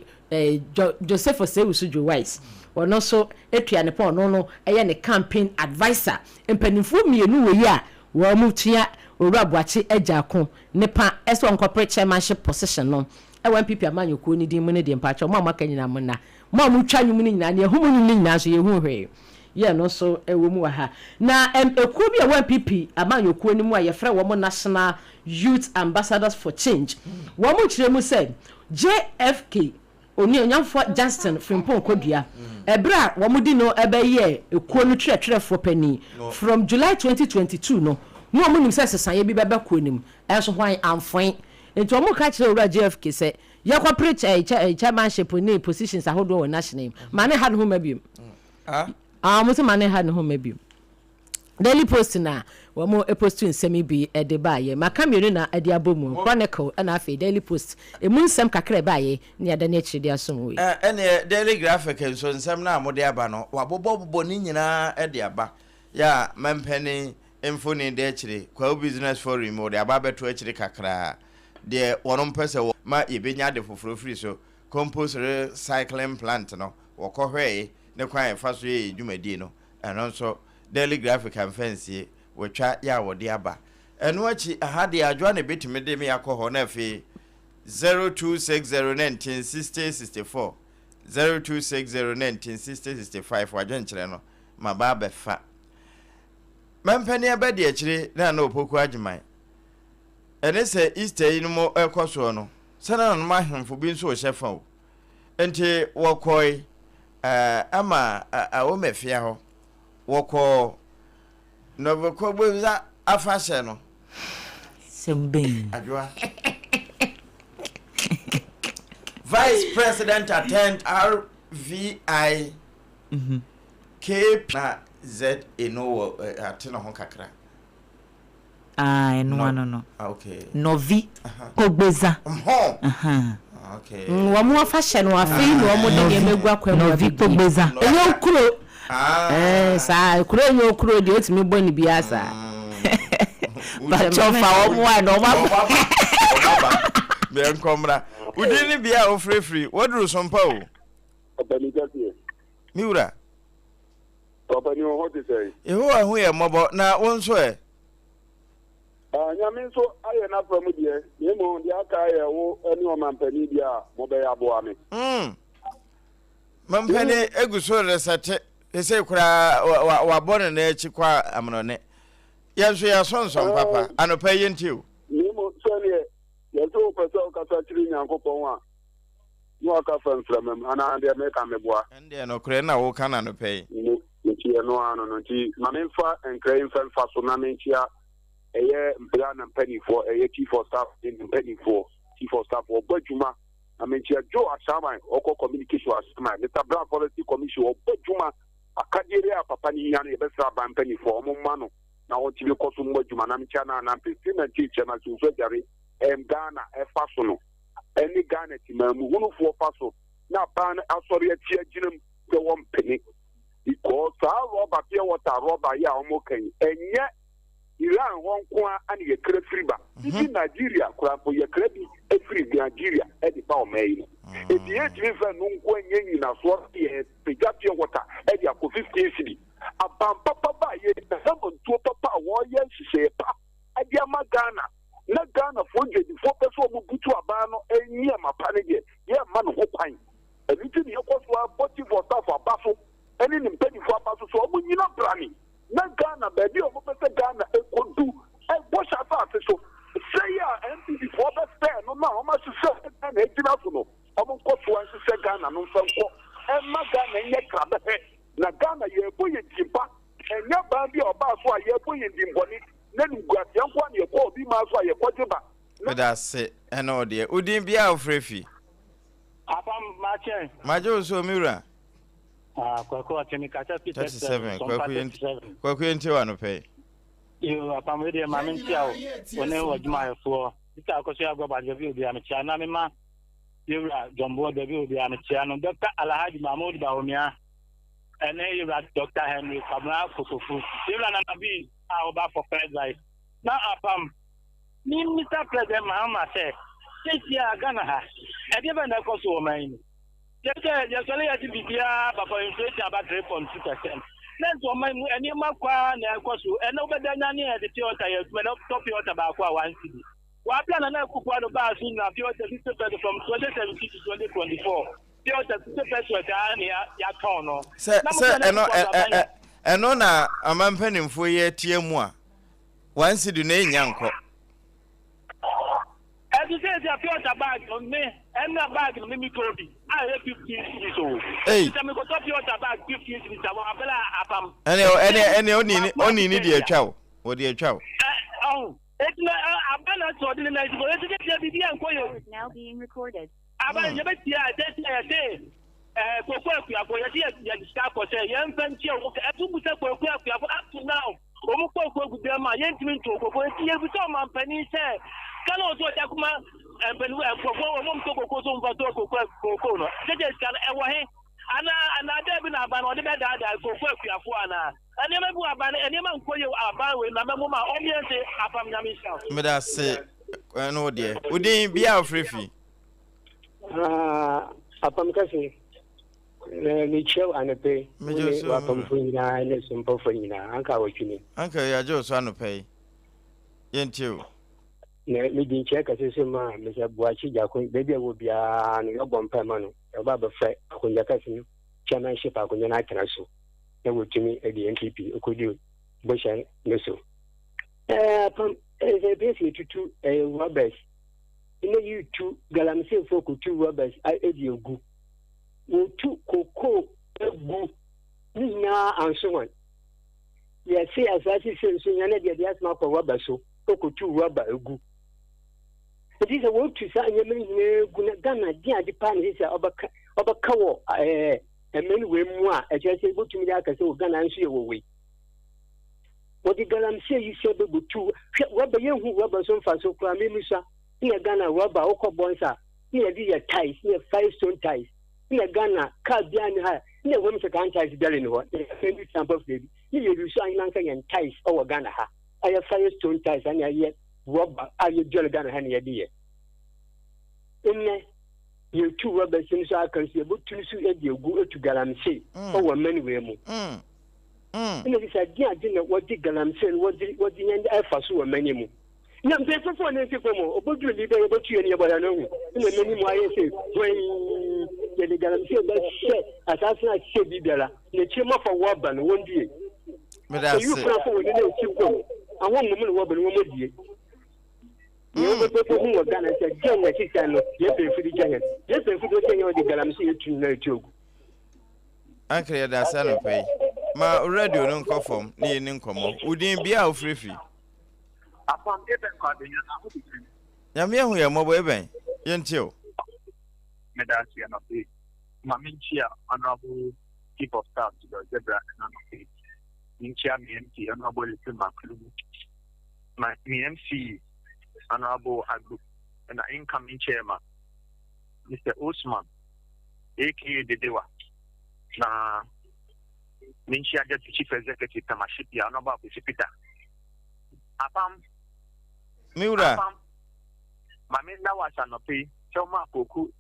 Joseph Osei-Owusu Joe Wise, ɔno nso tua ne pɔn, ɔno no yɛ ne campaign adviser. Mpanimfoɔ mmienu wɔ yi a wɔtua Owura Boakye Agyarko ne pa sɛ ɔnkɔpere chairmanship position no wɔ NPP amanyɔkuo no din mu no deɛ, mpakyɛw mo a moaka nyinaa monna. Mo a motwa nnwom no nyinaa, nea ɛho mo nnwom no nyinaa nso yɛnhuu hwee. Yɛ ɛno nso wɔ mu wɔ ha. Na ekuo bi a ɛwɔ NPP amanyɔkuo no mu a yɛfrɛ wɔn National Youth Ambassadors for Change, wɔn kyerɛ mu sɛ JFK, Onuonyamfoɔ Justin Frimpong Kodua, ɛberɛ a wɔde no bɛyɛɛ ekuo no twerɛtwerɛfoɔ panin from July 2022 no, na wɔn nim sɛ nsesaeɛ bi bɛba kuo no mu, nso hwan amfoe. Nti wɔn ka kyerɛɛ Owura JFK sɛ yɛkɔpere chairmanship ne positions ahodoɔ wɔ National yi mu, ma ne ha ne ho mma biom. Ah. Ah, wɔn sɛ ma ne ha ne ho mma biom. Daily Post na wɔn post nsɛm yi bi de baayɛ. Maka mmienu na ɛde abɔ mu, Chronicle ɛna afei Daily Post. Emu nsɛm kakra ɛbaayɛ ne yɛada ne akyiri de asom wo yi. Ɛneɛ Daily Graphic nso nsɛm no a mode aba no wabobɔbobɔ ne nyinaa de aba. Yɛ a mampanin mfoni da akyire, Kwawu Business Forum wɔde aba abɛto akyire kakraa. Deɛ wɔnom pɛ sɛ wɔ ma yɛbɛnya ade foforɔ firi so, Compost Recycling Plant no wɔkɔhwɛɛe ne kwan a yɛfa so yɛ yɛn dwumadie no, ɛno nso Daily Graphic amfa ansie, wɔatwa yɛ a wɔde aba. Ɛno akyi, aha deɛ Adwoa na ɛbɛtumi de me akɔ hɔ na afei 0260 19 60 64, 0260 19 60 65 w'adwenkyerɛ no maba abɛfa. Mampanin abadiakyire na na Opoku Agyeman. Ɛne sɛ Easter yi no mo ɛkɔ soɔ no, sɛ na nanom ahemfo bi nso rehyɛ fa o. Nti wɔkɔe ɛma Awomafia hɔ. Wɔkɔɔ Nɔbɛkɔbɔdza afahyɛ no. Sɛm bɛn? Adwoa. Vice President attend RVI KP. Na ZA no wɔ ate ne ho kakra. Ah, ɛno ano no. Ah, okay. Nɔvi Kɔgbeza. Mhɔ. Aha. Okay. Wɔn afahyɛ no afei na wɔn de nneɛma egu akwan mu Nɔvi abɛdie. Kɔgbeza. Ɛnyɛ okuro. Ah. Ɛɛ saa kuro ɛnyɛ okuro deɛ otumi bɔ ne bi asa. Bàtchɔ fa wɔn a na wɔn Wɔn aba. aba. Wɔn aba. Bɛn nkɔmra. Wodin ne bea a wofirifiri. Wɔduru so mpa o. Ɔpanin kɛseɛ. Me wura. Ɔpanin wo ho te sɛn? Yehowa hu yɛn mmɔbɔ, na wo nso ɛ? Ah, Nyame nso ayɛ n'afa mu deɛ, na mmom deɛ aka ayɛ wo ne ɔmampanin deɛ a mobɛyɛ aboa me. Mm. Mampanin egu so resɛte, sesei koraa wabɔ ne nan akyi kɔ amanɔne. Yɛn nso yɛasonsɔn papa, anɔpa yi yɛntie o. Na mmom sɛdeɛ yɛsɛ wopɛ sɛ wokasa kyerɛ Nyankopɔn a, na waka fa mframa mu, anaa deɛ meka meboa? Ɛndeɛ nokorɛ na woka no anɔpa yi. Mo, nti ɛno ara no no, nti ma memfa nkra yi mfa mfa so na menkyea ɛyɛ Ghana mpanimfoɔ, ɛyɛ Chief of Staff ne ne mpanimfoɔ, Chief of Staff wɔbɔ adwuma, na menkyea Joe Asaman, ɔkɔ Communication Asaman, Mister Brown Forestry Commission, wɔbɔ adwuma, akadeɛ bi a papa no hia no yɛbɛsrɛ aban mpanimfoɔ wɔn mma no na ɔntumi kɔ so mmɔ adwuma, na menkyea Nana Ampem, Freeman Chief Chairman Sowusu Agyare, ɛm Ghana ɛfa so no. ne Ghana temanmuhunufoɔ fa so na aban no asɔre atia gyina mu sɛ wɔmpene because saa rɔba pure water rɔba yi a wɔka yi ɛnyɛ Iran hɔ nko ara na yɛkra firi ba even Nigeria koraa mpo yɛkra bi firi Nigeria de ba ɔman yi mu eti yɛntumi mfa ɛno nko nyɛ nyinasoɔ sɛ yɛpagya pure water de akɔ 15 cedi aban papa ba a yɛntuo papa a wɔyɛ nhyehyɛeɛ pa de ama Ghana na Ghanafoɔ dwadifoɔ pɛ sɛ wɔn butu aban no nneɛma pa no deɛ, yɛmma no ho kwan. Ɛno nti na yɛkɔ so ara bɔ Chief of Staff aba so ne ne mpanimfoɔ aba so sɛ wɔn nyina brane na Ghana baabi a wɔpɛ sɛ Ghana ɛkɔdu bɔhyɛ asase so sɛe a NPP foɔ bɛsɛe no no a wɔn ahyehyɛ sɛ Ghana agyina so no, wɔn nkɔ so ara nhyehyɛ Ghana no mfa nkɔ mma Ghana nyɛ krabɛhwɛ na Ghana yɛrebɔ yɛn din pa. Ɛnyɛ ban bi a ɔbaa so a yɛrebɔ yɛn din bɔne na animguaseɛ nko ara na yɛkɔ obi man so a yɛkɔgye ba na. Meda ase ɛne wo deɛ. Wo din biaa a wofrɛ fi? Apam makyɛn. Magye wo so me wura. Ah, Kwaku ɔte me kasa fi 37, 37, Sompa Kwaku yɛn 37. Kwaku yɛn tie wo anɔpa yi. Yo, apam wei deɛ ma menkyia wo, wo ne w'adwumayɛfoɔ. Sista Akosua Agorɔ baabi obiara mekyia na mema yɛwura John Boɔ baabi obiara mekyia no. Dr. Alhaji Mahmoud Bawumia ɛne yɛwura Dr. Henry Kwabena Kokofu. Yɛwura Nana B a ɔba for first vice. Na apam me Mr. President Mahama sɛ seesia a Ghana ha ɛdeɛ bɛn na ɛkɔ so wɔ man yi mu. Yɛsɛ yɛsɔre yɛte biribiara ba for inflation aba 3.2%. Na nso ɔman mu nneɛma kɔ ara na ɛkɔ so. Ɛnɛ wobɛda nya ne yɛde pure water yɛ adwuma na wotɔ pure water baako a one cedi. Wɔ abere a Nana Akufo-Addo baa so nyinaa pure water 50 pesos from 2017 to 2024. Pure water 50 pesos saa na yɛatɔn no. Sɛ Na mo sɛ sɛ Nana ɛno Akufo-Addo ɛ aban ɛ ɛno na aman mpanimfoɔ yi atia mu a one cedi no ɛnnya nkɔ. Ɛte sɛ sɛ pure water bag no me ɛna bag no me me tɔ bi a ɛyɛ 15 cedis o. Ei. Sɛ mekɔtɔ pure water bag 15 cedis a wɔ abere a apam. Ɛne ɛne ɛne ɔni ni ɔni ni deɛ atwa o wɔde atwa o. Ɛ ɔho eti na aba na sɛ ɔde ne nan si fam eti sɛ biribi ankɔ yɛ o. Aba yɛbɛtie a sɛ sɛ yɛse ɛɛ koko akuafo yɛse yɛ yɛde sika akɔ sɛ yɛmfa ntua wɔn ka ɛso bu sɛ koko akuafo up to now wɔn koko gu dɛm a yɛntumi nto koko eti yɛbisa ɔmampanin sɛ sika na ɔsɛ ɔde akoma mpanin nkurɔfoɔ wɔn a wɔtɔ koko so mfa tɔ koko koko no sɛ sɛ sika no ɛwɔ he anaa anaa dɛ bi na aban no ɔde bɛdaadaa koko akuafo anaa nneɛma bi wɔ aban no nneɛma nkɔ yie wɔ aban wei na mɛmo ma ɔmeɛ nse apam nyame nhyira wo. Meda ase ɛne wo deɛ. Wo din bia a wofrɛ fi? Ah, apam kɛse. Mekyia wo anɔpa yi. Wo Megye wo ne so, me wura. w'apamfo nyinaa ne sompɔfo nyinaa. Anka awɔtwe ni. Anka yɛagye wo so anɔpa yi. Yɛntie o. Na medi nkyia kɛse so ma Mr. Boakye Gyako, baabi a ɛwɔ biara no yɛbɔ mpae ma no, ɔba abɛfɛ akonnwa kɛse no, chairmanship akonnwa no atena so na wɔtumi de NPP kɔdi bɔhyɛ no so. Ɛɛ apam ɛsɛ sɛ sɛ yɛtutu ɛyɛ rubbers na yɛtu galamseyfoɔ kɔtu rubbers de agu wɔtu kokoo agu ne nyinaa anso wɔn yɛse asaase sɛ nso nya na deɛ de asoma akɔ rɔba so kɔtu rɔba egu nti sɛ wɔtu saa nneɛma no nyinaa gu na Ghana de ade paa na ɛsɛ sɛ ɔbɛka ɔbɛka wɔ ɛɛ ɛmɛn wei mu a ɛkyerɛ sɛ ebotumi de aka sɛ wɔ Ghana nso yɛ wɔ wei wɔde galamsey yi sɛ bɛbutu hwɛ rɔba yɛnhu rɔba nso mfa so koraa memusa na Ghana rɔba wokɔ bɔnsa na yɛde yɛ tiles na yɛ firestone tiles na Ghana car biara ni ha na ɛwɔ mu sɛ kan tiles biara ni hɔ na yɛfɛ bi tampa firi bi ne yɛ yusu ahena nka yɛn tiles ɛwɔ Ghana ha ɛyɛ firestone tiles ɛna ɛyɛ rɔba a yɛdua no Ghana ha na yɛde yɛ nnɛ yɛtu rɔba si no so aka nso yɛbɛtu no so de agu etu galamsey ɛwɔ mmɛn wei mu ɛna sɛ adeɛ ade na wɔde galamsey no wɔde wɔde yɛn ɛfa so wɔ mmɛn mu Na mpanyimfo fo ne mfe fam oboduru bi bɛ yɛbɛtu yɛn yɛbɔ yɛn ho na mmani mu ayɛ sɛ hwan yɛde galamsey bɛhyɛ asaase no ahyɛ biribiara na akyire mu afa wɔba no wɔn die eyi kura fo wɔn ne akyi fam ahɔ mmom na wɔba no wɔn adie nea wɔbɛbɛbɔ hu wɔ Ghana sɛ gyɛn na sisa no yɛn mpanyimfo de gya yɛn yɛn mpanyimfo de gya yɛn wɔde galamsey etu na etu ogu. Ankara yɛda ase anɔpa yi ma radio no nkɔ fam na yɛni nkɔmmɔ wo din bia a wofiri fi Apam ebɛn kɔ abenya na ho betwam. Nyame ahu yɛn mmɔbɔ ebɛn yɛntie o. Meda ase anɔpa yi. Ma menkyia Honourable Chief of Staff Julius Debra ɛna anɔpa yi. Menkyia me MP Honourable Ephraim Aklugu, ma me MC Honourable Agbu ɛna incoming chairman Mister Osman aka Dedewa na menkyia Deputy Chief Executive Tama Shipia Honourable Akwesi Peter. Apam. Me wura. Apam. Ma me nna wo ase anɔpa yi sɛ womaa Koku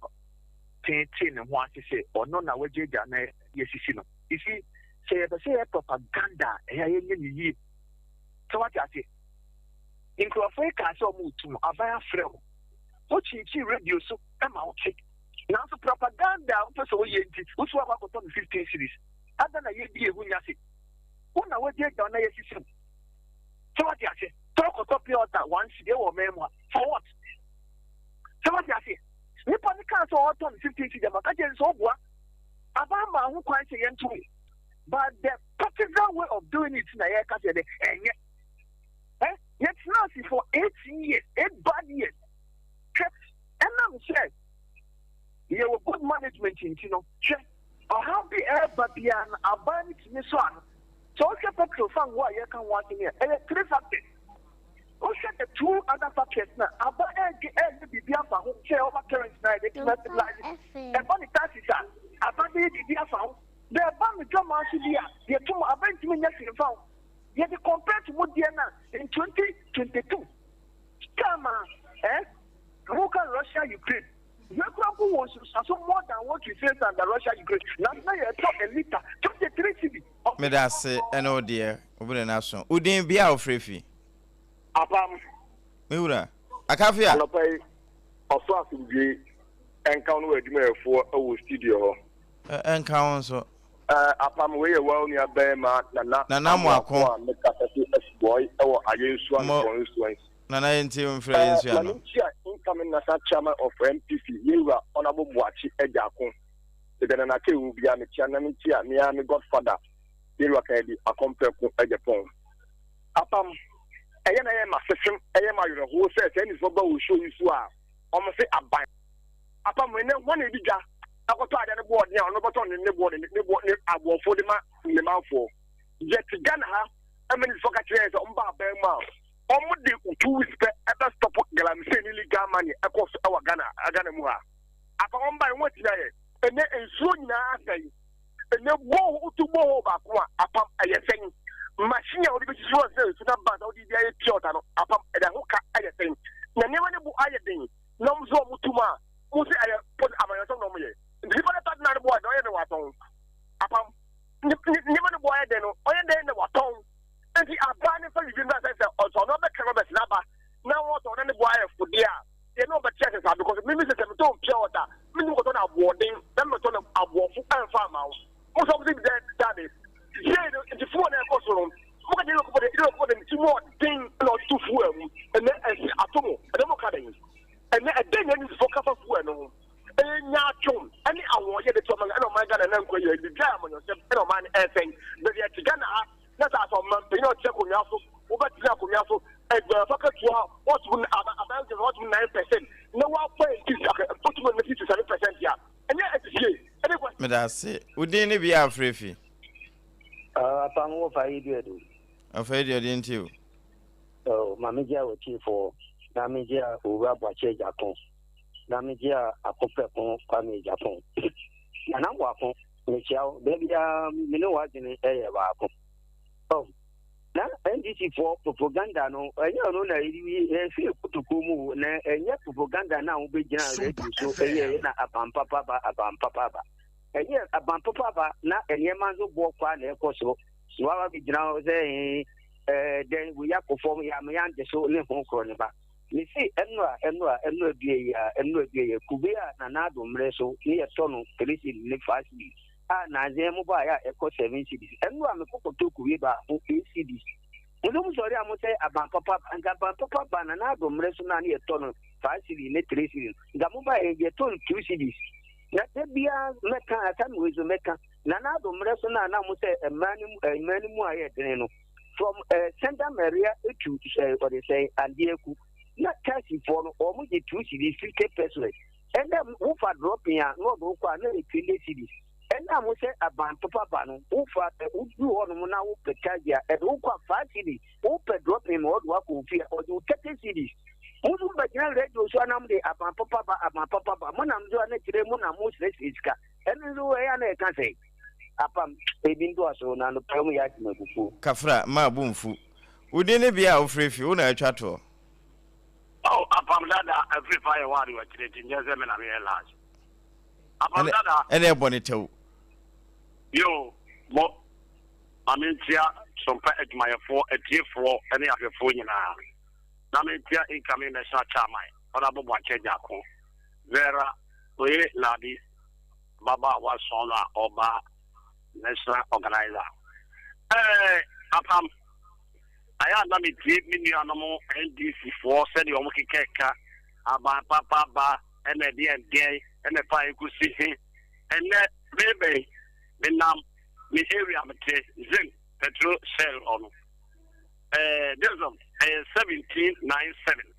tee tee ne ho ase sɛ ɔno na wagyaagyaa na yɛasisi no. You see, sɛ yɛpɛ sɛ yɛyɛ propaganda a, ɛyɛ a yɛnyɛ no yie. Sɛ wate ase? Nkurɔfoɔ yi kaa sɛ wɔretu mo, aban afrɛ wo. Wokyinkyin radio so ma wote. Nanso propaganda a wopɛ sɛ woyɛ nti, wo so akɔ akɔtɔ no 15 cedis. Adɛn na yɛdi yɛn ho nya se wo na wagyaagyaa na yɛasisi wo? Sɛ wate aseɛ? Sɛ wokɔtɔ pure water one cedi ɛwɔ ɔman mu a, for what? Sɛ wate aseɛ? Nipa no kaa sɛ ɔretɔn 15 cedi ama ka kyerɛ no sɛ ɔboa. Aban maa ho kwan sɛ yɛnto mu. But the partisan way of doing it na yɛka sɛ dɛ ɛnyɛ. Eh, yɛtena ase for 8 years, 8 bad years. Hwɛ, ɛnam sɛ yɛwɔ good management nti no, hwɛ, ɔhaw bi ɛreba biara no, aban no tumi sɔ ano. Sɛ wohwɛ petrol fango a yɛka ho asɛm yi a, ɛyɛ three factors. Wohwɛ the two other factors na aba ɛɛgye ɛɛyɛ biribi afa ho sɛ ɔba currency na yɛde tumi stabilize. Ɛba ne taxes a, aba bɛyɛ biribi afa ho. Na ɛba no dwamaa so bi a, yɛto mu aba ntumi nyɛ hwee mfa ho. Yɛde compare to mo deɛ na in 2022 time a eh, moka Russia Ukraine. Yɛkura mpo wɔ nsunsuanso more than what we face under Russia Ukraine. Na na yɛtɔ a litre 23 cedi. Meda ase ɛne wo deɛ wobere no aso. Wo din bia a wofrɛ fi? Apam. Me wura. Akafia. Anɔpa yi, ɔsoro asomdwoe nka wo ne w'adwumayɛfoɔ wɔ studio hɔ. Ɛnka wo nso. Apam, wei yɛ wo nua barima Nana Nana Amoako a mekasa fi Asubɔe wɔ Ayensua Constituency. Nana yɛntie wo mfiri Ayensua no. Ma menkyia incoming National Chairman of MPP, Yɛwura Honourable Boakye Agyarko. Baabi a Nana Kay wɔ biara mekyia na menkyia me ara me godfather Yɛwura Kennedy Akompreko Agyapong. Apam, ɛyɛ na ɛyɛ m'asefem, ɛyɛ m'awerɛhow sɛ saa nnipa ba wɔ show yi so a wɔn se aban. Apam, ɛnɛ hwan na edi dwa akɔtɔ adeɛ no boɔ den a ɔno bɛtɔ ne ne boɔ ne ne boɔ ne aboɔfo de ma ne manfoɔ. Yɛte Ghana ha ɛma nnipa ka kyerɛ yɛn sɛ wɔn ba aban mu a wɔn de 2 weeks pɛ ɛbɛ stop galamsey ne illegal money ɛkɔ so ɛwɔ Ghana Ghana mu ha. Apa wɔn ba yɛn wɔn atumi ayɛ ɛnɛ nsuo nyinaa asɛe. Ɛnɛ borehole wotu borehole baako a apam ɛyɛ sɛn? Machine a wɔde bɛsisi hɔ sɛ nsu na ba sɛ wode bi ayɛ pure water no apam ɛda ho ka ayɛ sɛn? Na nneɛma no bo ayɛ den na wɔn nso wɔn tum a wɔn sɛ ɛyɛ pɔt amanyɔsɛm na wɔn yɛ. Nti nipa no tɔ na ne bo ayɛ den ɔyɛ den watɔn apam nneɛma no bo ayɛ den no ɔyɛ den na watɔn. Enti aban no mfa biribi mmra sɛ sɛ ɔtɔ no ɔbɛka rubbish no aba na wɔtɔ na ne bo ayɛ fo deɛ a, yɛne wɔn bɛte ase saa because me mise sɛ metɔn pure water mentumi kɔtɔ no aboɔden na mebɛtɔ no aboɔfo ɛmfa ama wo. Mo sɛ wɔn sɛ dɛ dabe sei no nti fuel na ɛkɔ so no mo ka kyerɛ yɛkɔbɔ de yɛkɔbɔ de ne ti mu ɔden na ɔtoto fuel mu ɛnɛ ɛsi ato mo ɛnɛ mo ka dɛn ɛnɛ ɛdɛn na ɛnisifo kafa fuel no ho ɛyɛ nyaatwom ɛne awɔyɛ de to ɔman ɛna ɔman Ghana na nkɔ yɛ biribi a amanyɔsɛm ɛna ɔman ɛsɛn baabi ɛte Ghana ha na sɛ asɛ ɔmanpanyin a ɔte akonnwa so wobɛtena akonnwa so adwumayɛfo akatua wɔtum aban gyina wɔtum 9% na wɔafa nti wɔtum no 67% a ɛnyɛ asisie ɛne kwa. Meda ase. Wo din ne bea a wofrɛ fi? Apam wo fa yi deɛ do. Ɔfa yi deɛ ɔdeɛ nti o. Oh, ma me gye a wɔtiefoɔ na me gye a owura Boakye Agyapong na me gye a Akoprɛko Kwame Agyapong. Nana Boako, mekyia wo. Da biara me ne w'adwene yɛ baako. Oh, na NDC foɔ propaganda no, ɛnyɛ ɔno na ɛfiri kotokuo mu o, na ɛnyɛ propaganda no a wobɛgyina radio so ɛyɛ na aban papa ba, aban papa ba. Ɛnyɛ aban papa ba na nneɛma nso boɔ kwa na ɛkɔ soro. Na waba bɛgyina hɔ sɛ ɛɛ dɛn wei akɔ fam yɛ ama yɛante so ne ho korɔ ne ba. Mese ɛnora ɛnora ɛnora dua yi a ɛnora dua yi a kube a Nana Addo mmerɛ so ne yɛtɔ no three cedis ne five cedis a nansa yi mo baeɛ a ɛkɔ seven cedis ɛnora mekɔ kɔtɔ kube baako eight cedis mo nso mo sɔre a mo sɛ aban papa ba nka aban papa ba Nana Addo mmerɛ so na ne yɛtɔ no five cedis ne three cedis nka mo baeɛ yɛtɔ no two cedis na da biara mɛka asɛm wei so mɛka Nana Addo mmerɛ so na na mo sɛ mmaa no mmaa no mu a yɛ dene no from eh, Santa Maria to eh, ɔde sɛn Andeaku na taxifoɔ no wɔn gye two cedis 50 pesos ɛnna wofa dropping a na ɔde wokɔ a na yɛ 20 cedis ɛnna mo sɛ aban papa ba no wofa wodu hɔ nom na wopɛ taxi a ɛde wokɔ a 5 cedis wopɛ dropping ma ɔde wakɔ ofie a ɔde wo 30 cedis mo nso bɛgyina radio so anam de aban papa ba aban papa ba mo nam so a na kyerɛ mo na mo srɛsrɛ sika ɛno nso ɛyɛ a na ɛka sɛ Apam, ebi ntoaso na anɔpa mu yɛ agye me abufuo. Kafra, mma bo mfu. Wo din ne bea a wofrɛ fi, wo na atwa toɔ. Oh, Apam dada, afiri fa yɛ wade wakyire nti nyɛ sɛ me na meyɛ last. Apam dada. Ɛne ɛbɔ ne tɛw. Yo, mo, ma mentia Sompa adwumayɛfoɔ, atiefoɔ ne ahwɛfoɔ nyinaa. Na mentia incoming national chairman, Honorable Boakye Agyarko, Vera Oye Labi, ababaawa sɔn no a ɔba national organizer. Ɛɛ apam ayɛ a na metie me nuanom NDC foɔ sɛdeɛ wɔn keka ka aban papa ba ɛna ɛdeɛ ɛdeɛn ɛna ɛfa ɛkɔsi he. Ɛnɛ mebɛn menam me area mete Zim petrol shell hɔ no ɛɛ diesel ɛyɛ 1797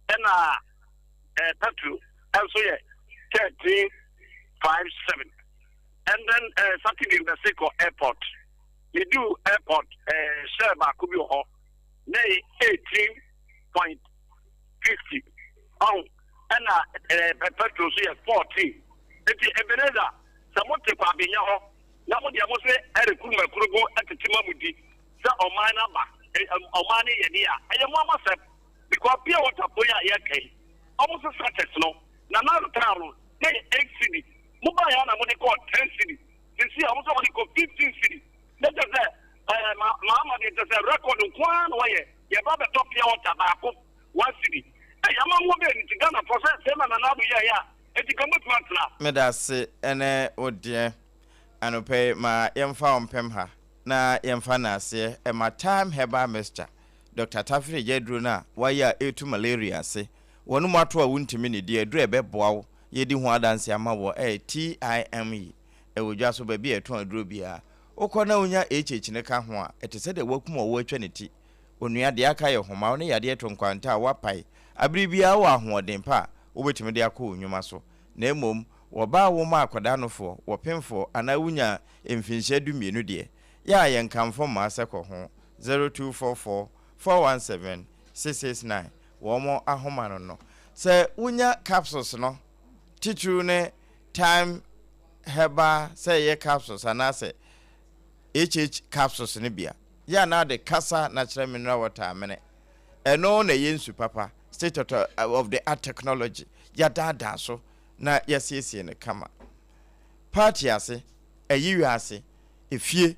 ɛna ɛɛ petrol nso yɛ 1357 and then Saturday mbɛse kɔ airport medu airport share baako bi wɔ hɔ na ɛyɛ 18.50 ɔho ɛna petrol nso yɛ 14 nti Ebenezer sɛ mote kɔ abenya hɔ na mo deɛ mo se ɛrekuru makurugu ɛtete ma mo di sɛ ɔman no aba ɔman no yɛ de a ɛyɛ mo amasɛm because pure water po yi a yɛka yi Ɔmo se sachets no na na town no na yɛ eight cedi mo baeɛ a na mode kɔɔ ten cedi sisi a ɔmo sɛ ɔmo de kɔ 15 cedi na kyerɛ sɛ ɛɛ ma maama deɛ kyerɛ sɛ record nko ara na wɔyɛ yɛba bɛtɔ pure water baako one cedi ɛyɛ amammuo bɛɛ ne ti Ghana foɔ sɛ sɛ na Nana Addo yɛɛyɛ a eti ka mobɛtumi atena. Medase ne wo deɛ anɔpa yi ma yɛmfa wo mpem ha na yɛmfa naaseɛ ma Thyme Herbal Mixture Dɔkta Tafere gya aduro no a wɔayɛ a ɛretu malaria ase. Wɔn mu ato a wontumi nnidi, aduro a ɛbɛboa wo yɛadi ho adanse ama woɔ ɛyɛ TIME. Ɛwɔ dwa so baabi a yɛtɔn aduro biara. Wokɔ na wonya HH no ka ho a, ɛte sɛ deɛ woakum ɔwɔ atwa ne ti. Onua, deɛ aka yɛ homa, wo ne yadeɛ to nkwanta a woapae. Abere biara wowɔ ahoɔden pa a wobɛtumi de akɔ wo nnwuma so. Na mmom, wɔba a woma akwadaa nofoɔ, wɔpemfoɔ anaa wonya mfinhyia 12 deɛ, yɛ a yɛnkamfo mmaa sɛ kɔ ho. 0244 417 669 wɔn ahoma no no. Sɛ wonya capsules no, titiriw ne Thyme Herbal sɛ ɛyɛ capsules anaasɛ HH capsules no bi a, yɛ a na de kasa natural mineral water amene. Ɛno na ɛyɛ nsu papa, state of the art technology, yɛadaadaa so na yɛasiesie no kama. Party ase, ayi wiase, efie.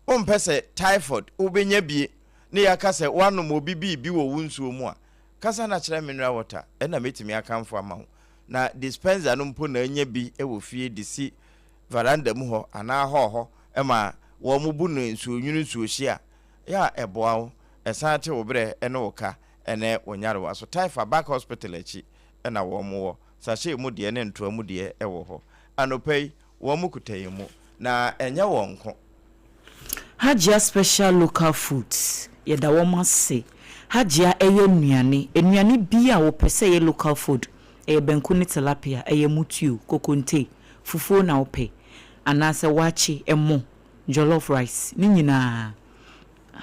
Wompɛ sɛ typhoid wobɛnya bie ne yɛaka sɛ woanom obi biribi wɔ wo nsuo mu a, kasa na kyerɛ mineral water ɛna mɛtumi akamfo ama wo. Na dispenser no mpo na anya bi wɔ fie de si veranda mu hɔ anaa hall hɔ ma wɔn bu no nsuonwunu nsuohye a, yɛ a ɛboa wo, ɛsan te wo berɛ ne wo ka ne wo nyarewa so. Taifa Back Hospital akyi na wɔn wɔ. Sachet mu deɛ ne ntoa mu deɛ wɔ hɔ. Anɔpa yi, wɔn kuta yɛn mu, na ɛnyɛ wɔn nko. Hajia Special Local Foods, yɛda wɔn ase. Hajia ɛyɛ nnuane, nnuane biaa a wopɛ sɛ ɛyɛ local food, ɛyɛ banku ne tilapia, ɛyɛ mutuo, kokonte, fufuo na wopɛ, anaasɛ waakye, ɛmo, jollof rice, ne nyinaa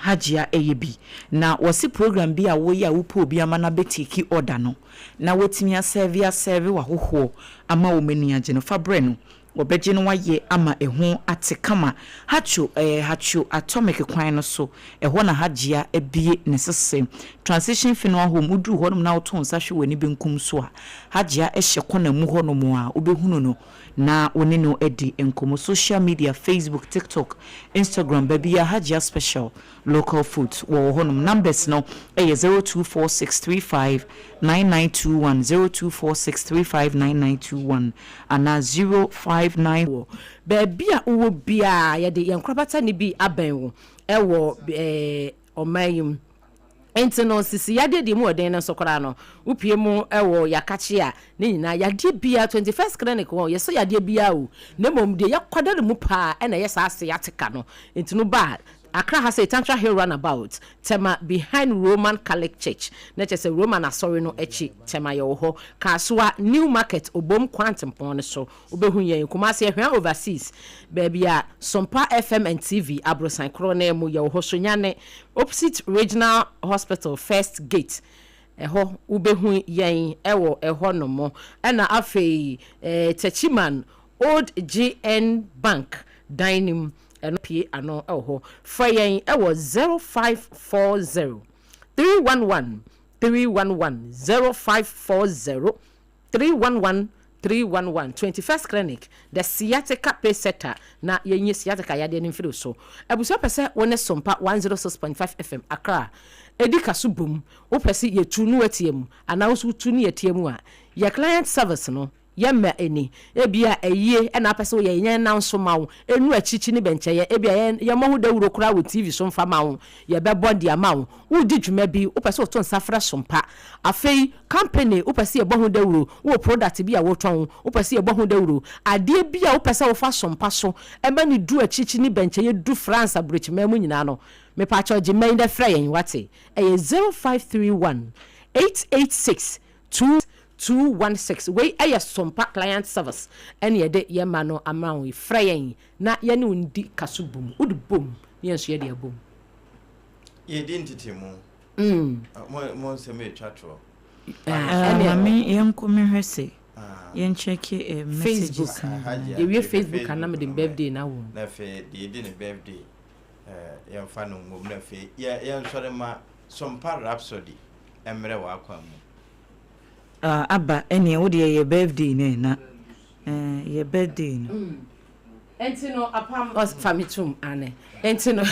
Hajia ɛyɛ bi. Na wɔse program bi a woyɛ a wopɛ obi ama no abɛ take order no na watumi asɛɛve asɛɛve w'ahohoɔ ama wɔn ani agye no, fa brɛ no. Wɔbɛgye no ayɛ ama ɛho ate kama. Hatcho ɛɛ Hatcho Atomic kwan no so, ɛhɔ na Hajia abue ne sese. Transition Funeral Home, woduru hɔnom na woto nsa hwɛ w'ani benkum so a, Hajia hyɛ kɔna mu hɔnom a, wobɛhunu no na wo ne no adi nkɔmmɔ. Social media, Facebook, TikTok, Instagram, baabiara Hajia Special Local Foods wɔwɔ hɔnom. Numbers no yɛ 0246359921, 0246359921 anaa 059. Wɔ baabi a wowɔ biara, yɛde yɛn nkorabata no bi abɛn wo wɔ ɔman yi mu. Enti no, sisi yadeɛ deɛ mu wɔ den no nso koraa no, wopue mu wɔ Yakakye a, ne nyinaa, yadeɛ biara, 21st Clinic hɔ, yɛsɔ yadeɛ biara o, na mmom deɛ yɛkwadare mu paa na ɛyɛ saa sciatica no. Enti no ba a, Accra ha sei, Tantra Hill Runabout, Tema behind Roman Catholic Church, na kyerɛ sɛ Roman Asɔre no akyi, Tema yɛwɔ hɔ. Kasoa, New Market, Obom Kwantempɔn no so, wobɛhu yɛn. Kumasi, Ahwea Overseas, baabi a Sompa FM and TV, aborosan korɔ no ara mu, yɛwɔ hɔ. Sunyani, opposite Regional Hospital, First Gate, ɛhɔ wobɛhu yɛn wɔ ɛhɔ nom. Ɛna afei, eh, Techiman, Old GN Bank dan no mu, ɛno pue ano wɔ hɔ. Frɛ yɛn wɔ 0540 311 311, 0540 311 311, 21st Clinic, the Sciatica Pacesetter, na yɛnyi sciatica yadeɛ no mfiri wo so. Abusua pɛ sɛ wo ne Sompa 106.5 FM, Accra, ɛdi ka so bom. Wopɛ se yɛtu ne woatia mu anaa wo nso wotu ne yɛtia mu a, yɛ client service no Yɛmma ani. Ebia ayie na wopɛ sɛ woyɛ, yɛn nan nso ma wo. Ɛnnu akyikyi ne bɛnkyɛeɛ. Ebia yɛn yɛmmɔ ho dawuro koraa wɔ TV so mfa ma wo. Yɛbɛbɔ de ama wo. Woredi dwuma bi, wopɛ sɛ woto nsa frɛ so mpa. Afei, company, wopɛ sɛ yɛbɔ ho dawuro. Wowɔ product bi a wotɔn, wopɛ sɛ yɛbɔ ho dawuro. Adeɛ bi a wopɛ sɛ wofa so mpa so ma no du akyikyi ne bɛnkyɛeɛ du France aburokyiman mu nyinaa no, mepakyɛw gye mmɛn na frɛ yɛn, woate? Ɛyɛ 0531 886 2. 216, Wei yɛ Sompa Client Service ɛne yɛde yɛn mma no ama wo yi. Frɛ yɛn na yɛne wo ndi kaso bom. Wode bom na yɛn nso yɛde abom. Yɛdi ntetemu. Mo nsɛm ɛtwa toɔ. Maame yɛnkɔ mehwɛ sɛ yɛn check messages no. Facebook. Yɛwie Facebook a na mede me birthday no awɔ mu. Na afei deɛ ɛdi ne birthday yɛmfa no nwom na afei yɛnsɔre ma Sompa Rhapsody mmerɛ w'akwan mu. Ah aba ɛneɛ wo deɛ yɛ birthday no ɛ na eh yɛ birthday no. Ɛnti no apam fa me tum ane ɛnti no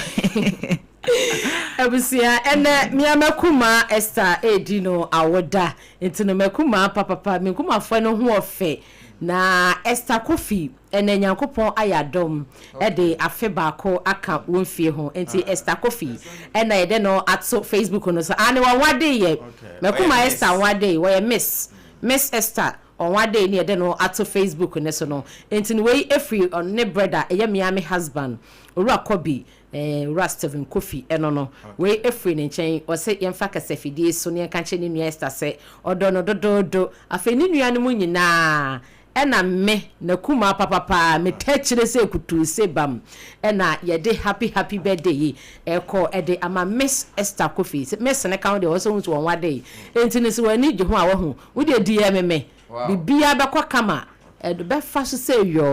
abusua ɛnɛ mea makumaa Esther ɛɛdi no awoda nti no makumaa papapa me nkumafoɔ no ho ɔfɛ na Esther Kofi Ɛnɛ Nyankopɔn ayɛ adom de afe baako aka wo mfie ho nti Esther Kofi ɛna yɛde no ato Facebook no so. Aane wɔnwadee yɛ. Makuma Esther nwadee, wɔyɛ Miss, Miss Esther ɔnwadee ne yɛde no ato Facebook no so no. Nti no wei ɛfiri ne brɛda ɛyɛ me ara me husband Owura Kobi eh, Owura Stephen Kofi ɛno no. Wei ɛfiri ne nkyɛn, ɔse yɛmfa kasafidie so ne yɛnka nkyerɛ ne nua Esther sɛ ɔdɔ no dodoodo. Afei ne nuanom nyinaa Ɛna me, n'akumaa papapa, me tɛkyerɛ sɛ kutuu se bam, ɛna yɛde happy happy birthday yi ɛkɔ de ama Miss Esther Kofi. Sɛ Miss no ka ho deɛ, ɔwɔ sɛ wohu sɛ wɔn wade yi. Enti no sɛ w'ani gye ho a, wahu. Wo deɛ di yɛ me me. Biribiara bɛkɔ kama. Ɛbɛfa so sɛ yɔɔ.